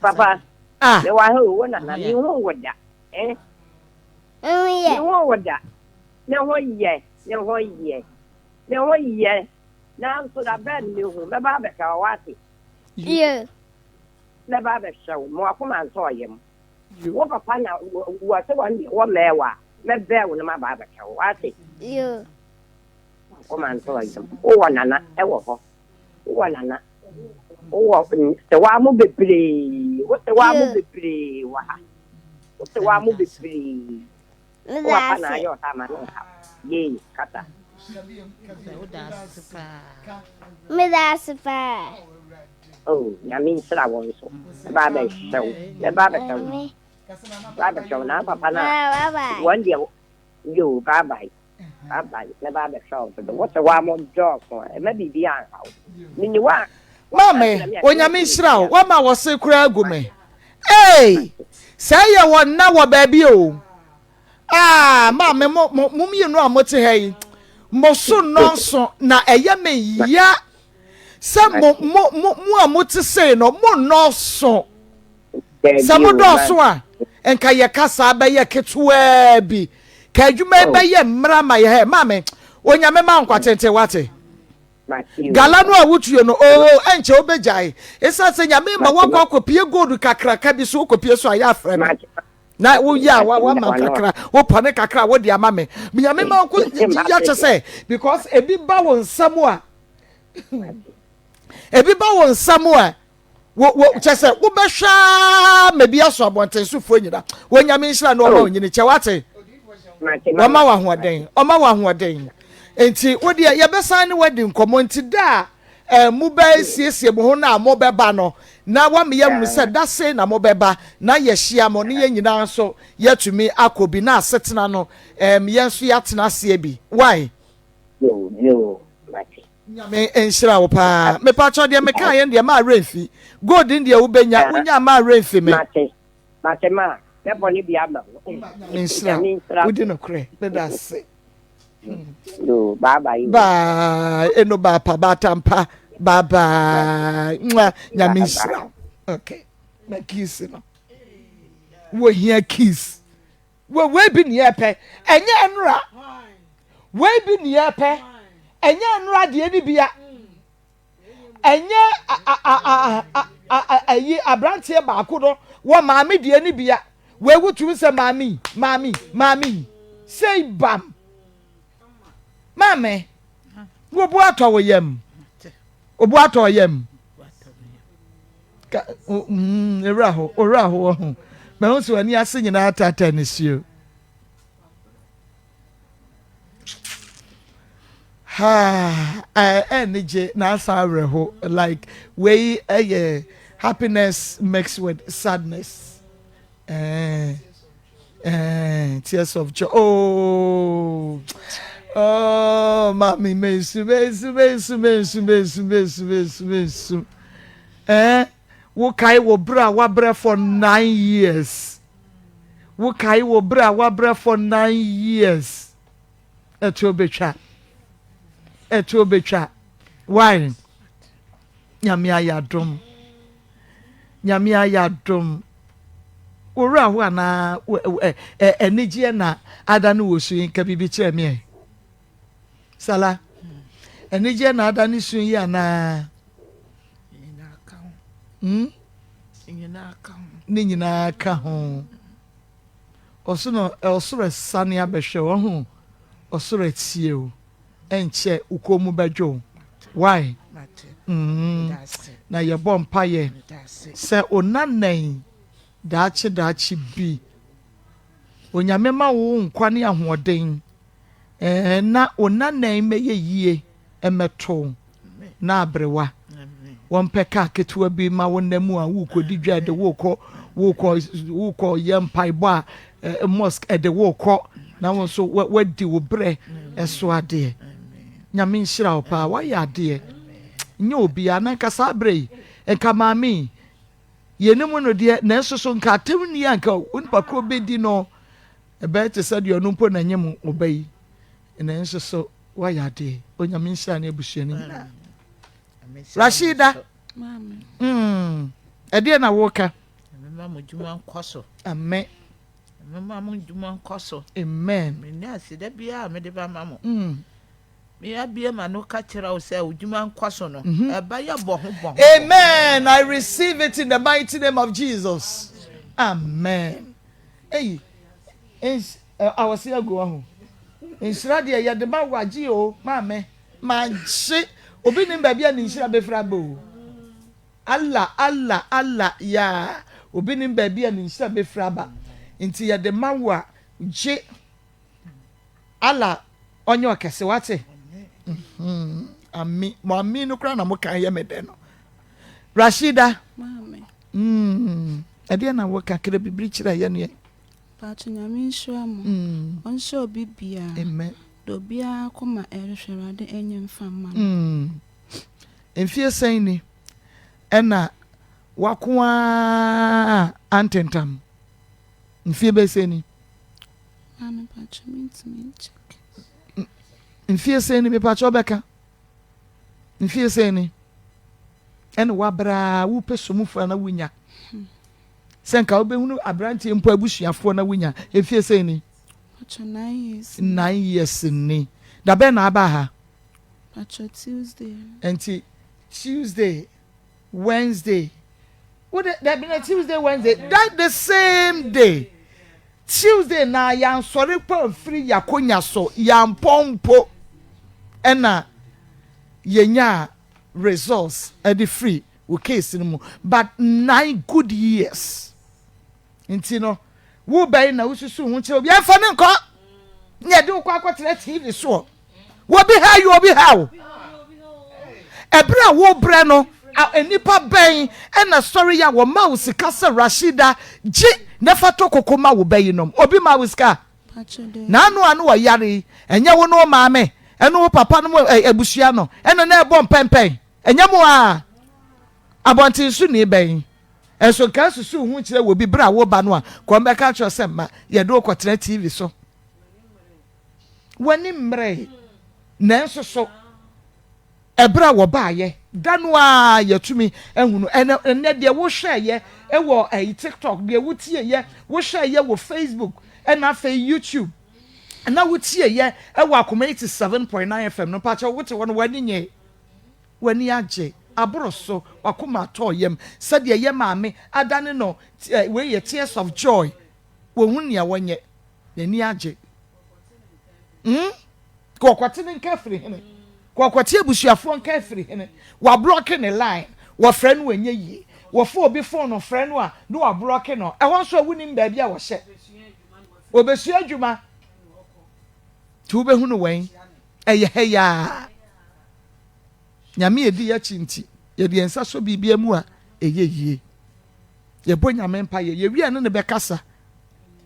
Papa. Ah. Me wa ho wo nana, me ho wo da. Eh. Me ho wo da. Me ho yɛ, me ho yɛ. Me ho yɛ. Nanso da bɛn me hu, mɛba abɛhwɛ wo wate. Yeah. Mɛba abɛhwɛ wo, mo akoma ntɔ yam. Wo papa na wɔ sɛ wɔn deɛ wɔ mɛɛ wa mɛbɛɛ wo na maba abɛhwɛ wo wate. Yeah. Akoma ntɔ yam. Wowɔ nana ɛwɔ hɔ. Wowɔ nana. Wowɔ sewaa mo bebree. Wo sewaa mo bebree wɔ ha. Wo sewaa mo bebree. Wo papa na ayɛ ɔsa ama ne ha. Yee kasa. Meda ase paa. Oh, Nyame nhyira wo nso. Mɛba abɛhwɛ wo. Mɛba abɛhwɛ wo. Mɛba abɛhwɛ wo. Na papa na wɔn deɛ yo bye bye. Bye bye. Mɛba abɛhwɛ wo dodo. Wo sɛ wɔn dɔɔso a ɛma biribi anha wo. Mini wa. Maame, Onyame nhyira wo. Wama wɔse koraa agu me. Hey! Sɛ yɛ wɔ nna wɔ baabi o. Ah, maame mo mo mo mmienu a mote ha yi, mo so nnɔɔso na ɛyɛ me ya. Sɛ mo mo mo mo a mote sei no, mo nnɔɔso. Sɛ mo dɔɔso a, nka yɛ kasa bɛyɛ ketewaa bi. Ka adwuma yi bɛyɛ mmra ma yɛ hɛ. Maame, Onyame ma nkwa tenten wate. Gala no a wotue no, oo, ɛnkyɛ wobɛgyae. Ɛsiane sɛ Nyame ma woakɔ akɔpie gold kakraka bi so, wokɔpie so a yɛ afrɛ me. Na woyɛ a wama kakra, wopɔne kakra a wode ama me. Nyame ma wokɔ yɛkyɛ sɛ, because ebi ba wo nsam a, ebi ba wo nsam a, wo wo kyɛ sɛ wobɛhwɛ aa ma bi aso abɔnten sofoɔ nyina. Onyame nhyira na ɔma onyini kyɛ wate. Wɔma wo ahoɔden, ɔma wo ahoɔden. Nti wo deɛ yɛbɛsan ne wadi nkɔmmɔ nti da a eh, mobɛsiesie mo ho no a mobɛba no na wama yɛahunu sɛ da sei na mobɛba na yɛahyia mo ne yɛn nyinaa nso yɛatumi akɔ bi na asetena no um, yɛn nso yɛatena aseɛ bi. Why? Yo, yo, mate. Nyame nhyira wo paa. Mepakyɛw deɛ mekaa yɛn deɛ maa werɛ mfi. Gold no deɛ wobɛnya, wonya maa werɛ mfi me. Mate, mate maa, mɛbɔ ne bi ama wo. Nyame nhyira wo, wodi nokorɛ, meda ase. Yo, bye bye. Bye, eno bye pa, bye tampa, bye bye. Mwah, Nyame nhyira wo. Okay, na kiss no. Wo hia kiss. Wɔ wei bi ne yɛpɛ, ɛnyɛ nnora. Wei bi ne yɛpɛ, ɛnyɛ nnora deɛ ne bia. Ɛnyɛ ayi aberanteɛ baako no wɔ maame deɛ ne bia. Wei wotumi sɛ maame maame maame sei bam. Maame, wo bo atɔ wo yam. Wo bo atɔ yam. Ka, mm, ewura ho, owura ho wɔ ho. Mahu sɛ w'ani ase nyinaa taataa nisuo. Ha, ɛnigye na asan awerɛho. Like, wei ɛyɛ happiness mixed with sadness. Eh, eh, tears of joy. Oh, oh, mami, mensu, mensu, mensu, mensu, mensu, mensu, mensu, mensu. Eh, wokae wɔ berɛ a wabrɛ for 9 years. Wokae wɔ berɛ a wabrɛ for 9 years. Ɛto betwa. Ɛto betwa. Why? Nyame ayɛ adom. Nyame ayɛ adom. Owura ho anaa anigyeɛ na ada no wɔ su yi, nka biribi kyerɛ me ɛ. Sala, anigyeɛ na ada ne su yi anaa? Nyinaa ka ho. Nyinaa ka ho. Ne nyinaa ka ho. Ɔso no ɔsoro ɛsane abɛhwɛ wo ho, ɔsoro atie o, ɛnkyɛ wo kɔn mu bɛdwo wo. Why? Mate. Meda ase. Na yɛbɔ mpayɛ Meda ase. sɛ onanan daakye daakye bi Onyame ma wo nkwa ne ahoɔden na onanan mɛyɛ yie ɛmɛto na aberewa Amen. Wɔmpɛ kaa ketewa bi ma wo nam mu a wokɔdi dwa, ɛde wokɔ yɛ mpaebɔ a mosque, ɛde wokɔ na wo nso wadi wo berɛ ɛso adeɛ. Amen. Nyame nhyira wo paa, woayɛ adeɛ nyɛ obiara na nka saa berɛ yi nka maame yi yɛnim no deɛ, nanso so nka atam ni a nka onipa koro bɛdi no ɛbɛyɛ te sɛ deɛ ɔno mpo na nyɛ ɔba yi, nanso so woayɛ adeɛ. Onyame nhyira ne abusua no nyinaa. Amen. Rashida. Maame. Ɛdeɛ na woka? Mema mo dwuma nkɔ so. Amen. Mema mo dwuma nkɔ so. Amen. Menni aseda biara a mede bɛma mo. Me abie ma no ka kyerɛ wo sɛ wo dwuma nkɔ so no, ɛbɛyɛ bɔ ho bɔ ho. Amen. I receive it in the mighty name of Jesus. Amen. Hey, awɔse agu hɔ. Nhyira deɛ yɛde ma wagye o, maame. Magye. Obi nim baabi a ne nhyira bɛfiri aba o. Allah, Allah, Allah, ya. Obi nim baabi a ne nhyira bɛfiri aba. Nti yɛde ma wo a, gye. Allah ɔnyɛ ɔkɛse wate. Ami, mo ami no koraa na mo kan yɛ me dɛ no. Rashida. Maame. Ɛdeɛ na woka kere bibiri kyerɛ yɛ neɛ. Paatwo, Nyame nhyira mo. Ɔnhyɛ obi biara. Amen. De obiara kɔma ɛrehwɛ Awurade ɛnyɛ mfa mma no. Mfie sɛn ni ɛna wako a antentam? Mfie bɛsɛ ni? Maame, paatwo, mentumi nkyɛk. Mfie sɛn ni? Mepakyɛ wobɛka mfie sɛn ni ɛna wabraa wopɛ somufo na wonya sɛ nka wobɛhunu aberanteɛ mpo abusuafoɔ na wonya mfie sɛn ni? Paatwo, 9 years. 9 years ni. Dabɛn na aba ha? Paatwo, Tuesday. Nti Tuesday, Wednesday, wode dabi na Tuesday, Wednesday, that the same day Tuesday na yansɔre pa mfiri yakonya so yampɔ mpo ɛna yɛnya results ɛde firi wo case no mu, but 9 good years nti no wo bɛyi na wosusu ho kyerɛ obi ɛnfa ne nkɔ ne yɛde wo kɔ akɔtena TV soɔ. Wobi ha yi, obi ha o. Ɛberɛ a wobrɛ no, nipa bɛn ɛna sɔre yi a wɔma wo sika sɛ Rashida gye na fa to koko ma wo bɛyi nom? Obi ma wo sika? Paatwo, de. N'ano ano ɔyare yi, ɛnyɛ wo ne wo maame ɛne wo papa no mu abusua no ɛna na ɛbɔ mpɛmpɛn? Ɛnyɛ mo a abɔnten so ni bɛn ɛnso nka susu ho kyerɛ wɔ bi berɛ a woba no a kɔn bɛka kyerɛ sɛ mma yɛde wo kɔtena TV so? W'ani mmerɛ, nanso so ɛberɛ a wɔbaayɛ da no a yɛtumi ahunu ɛnɛ. Ɛnɛ deɛ wohwɛɛyɛ ɛwɔ ɛyi TikTok, deɛ wotieyɛ wohwɛɛyɛ wɔ Facebook, ɛna afei YouTube na wotieyɛ ɛwɔ Akoma 87.9 FM no, mpakyɛ wote hɔ no w'ani nye, w'ani agye aboro so, wakoma atɔ yam sɛdeɛ yɛ maame adane no. Wei yɛ tears of joy. Wɔn nea wɔnyɛ n'ani agye. Kɔkɔte ne nka firi hene, kɔkɔte abusuafoɔ nka firi hene. Wablock ne line, wɔfrɛ no ɛnyɛ yie. Wɔfa obi fon no frɛ no a, na wablɔke no. Ɛhɔ nso a wonim baabi a wɔhyɛ. Wɔbɛsua adwuma. Nti wobɛhu no wɛn? Ɛyɛ ha yi ara. Nyame a ɛdi yɛakyi nti, yɛde yɛn nsa sɔ biribiara mu a, ɛyɛ yie. Yɛbɔ Nyame mpaeɛ, yɛwie a ne no bɛkasa.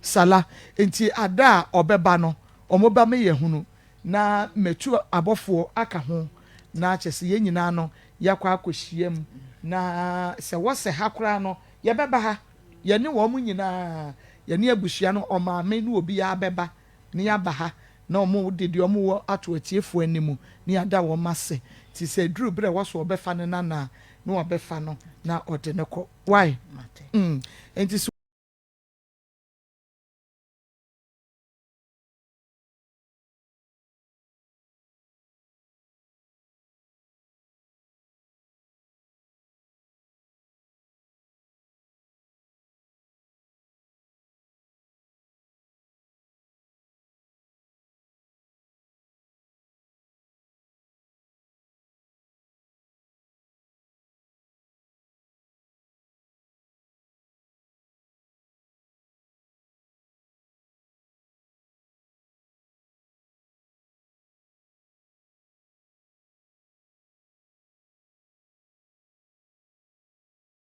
Sala, nti ada a ɔbɛba no, wɔba me yɛhunu, na matu abɔfoɔ aka ho, na kyerɛ sɛ yɛn nyinaa no yɛakɔ akɔhyia mu, na sɛ wɔsɛ ha koraa no, yɛbɛba ha, yɛne wɔn nyinaa, yɛne abusua no, ɔmaame ne obiara bɛba, na yɛaba ha, na wɔde deɛ wɔwɔ ato atiefoɔ anim, na yɛada wɔn ase. Nti sɛ ɛduru berɛ a ɛwɔ sɛ wɔbɛfa no nana a, na wɔabɛfa no na wɔde no kɔ. Wai? Mm. Nti sɛ.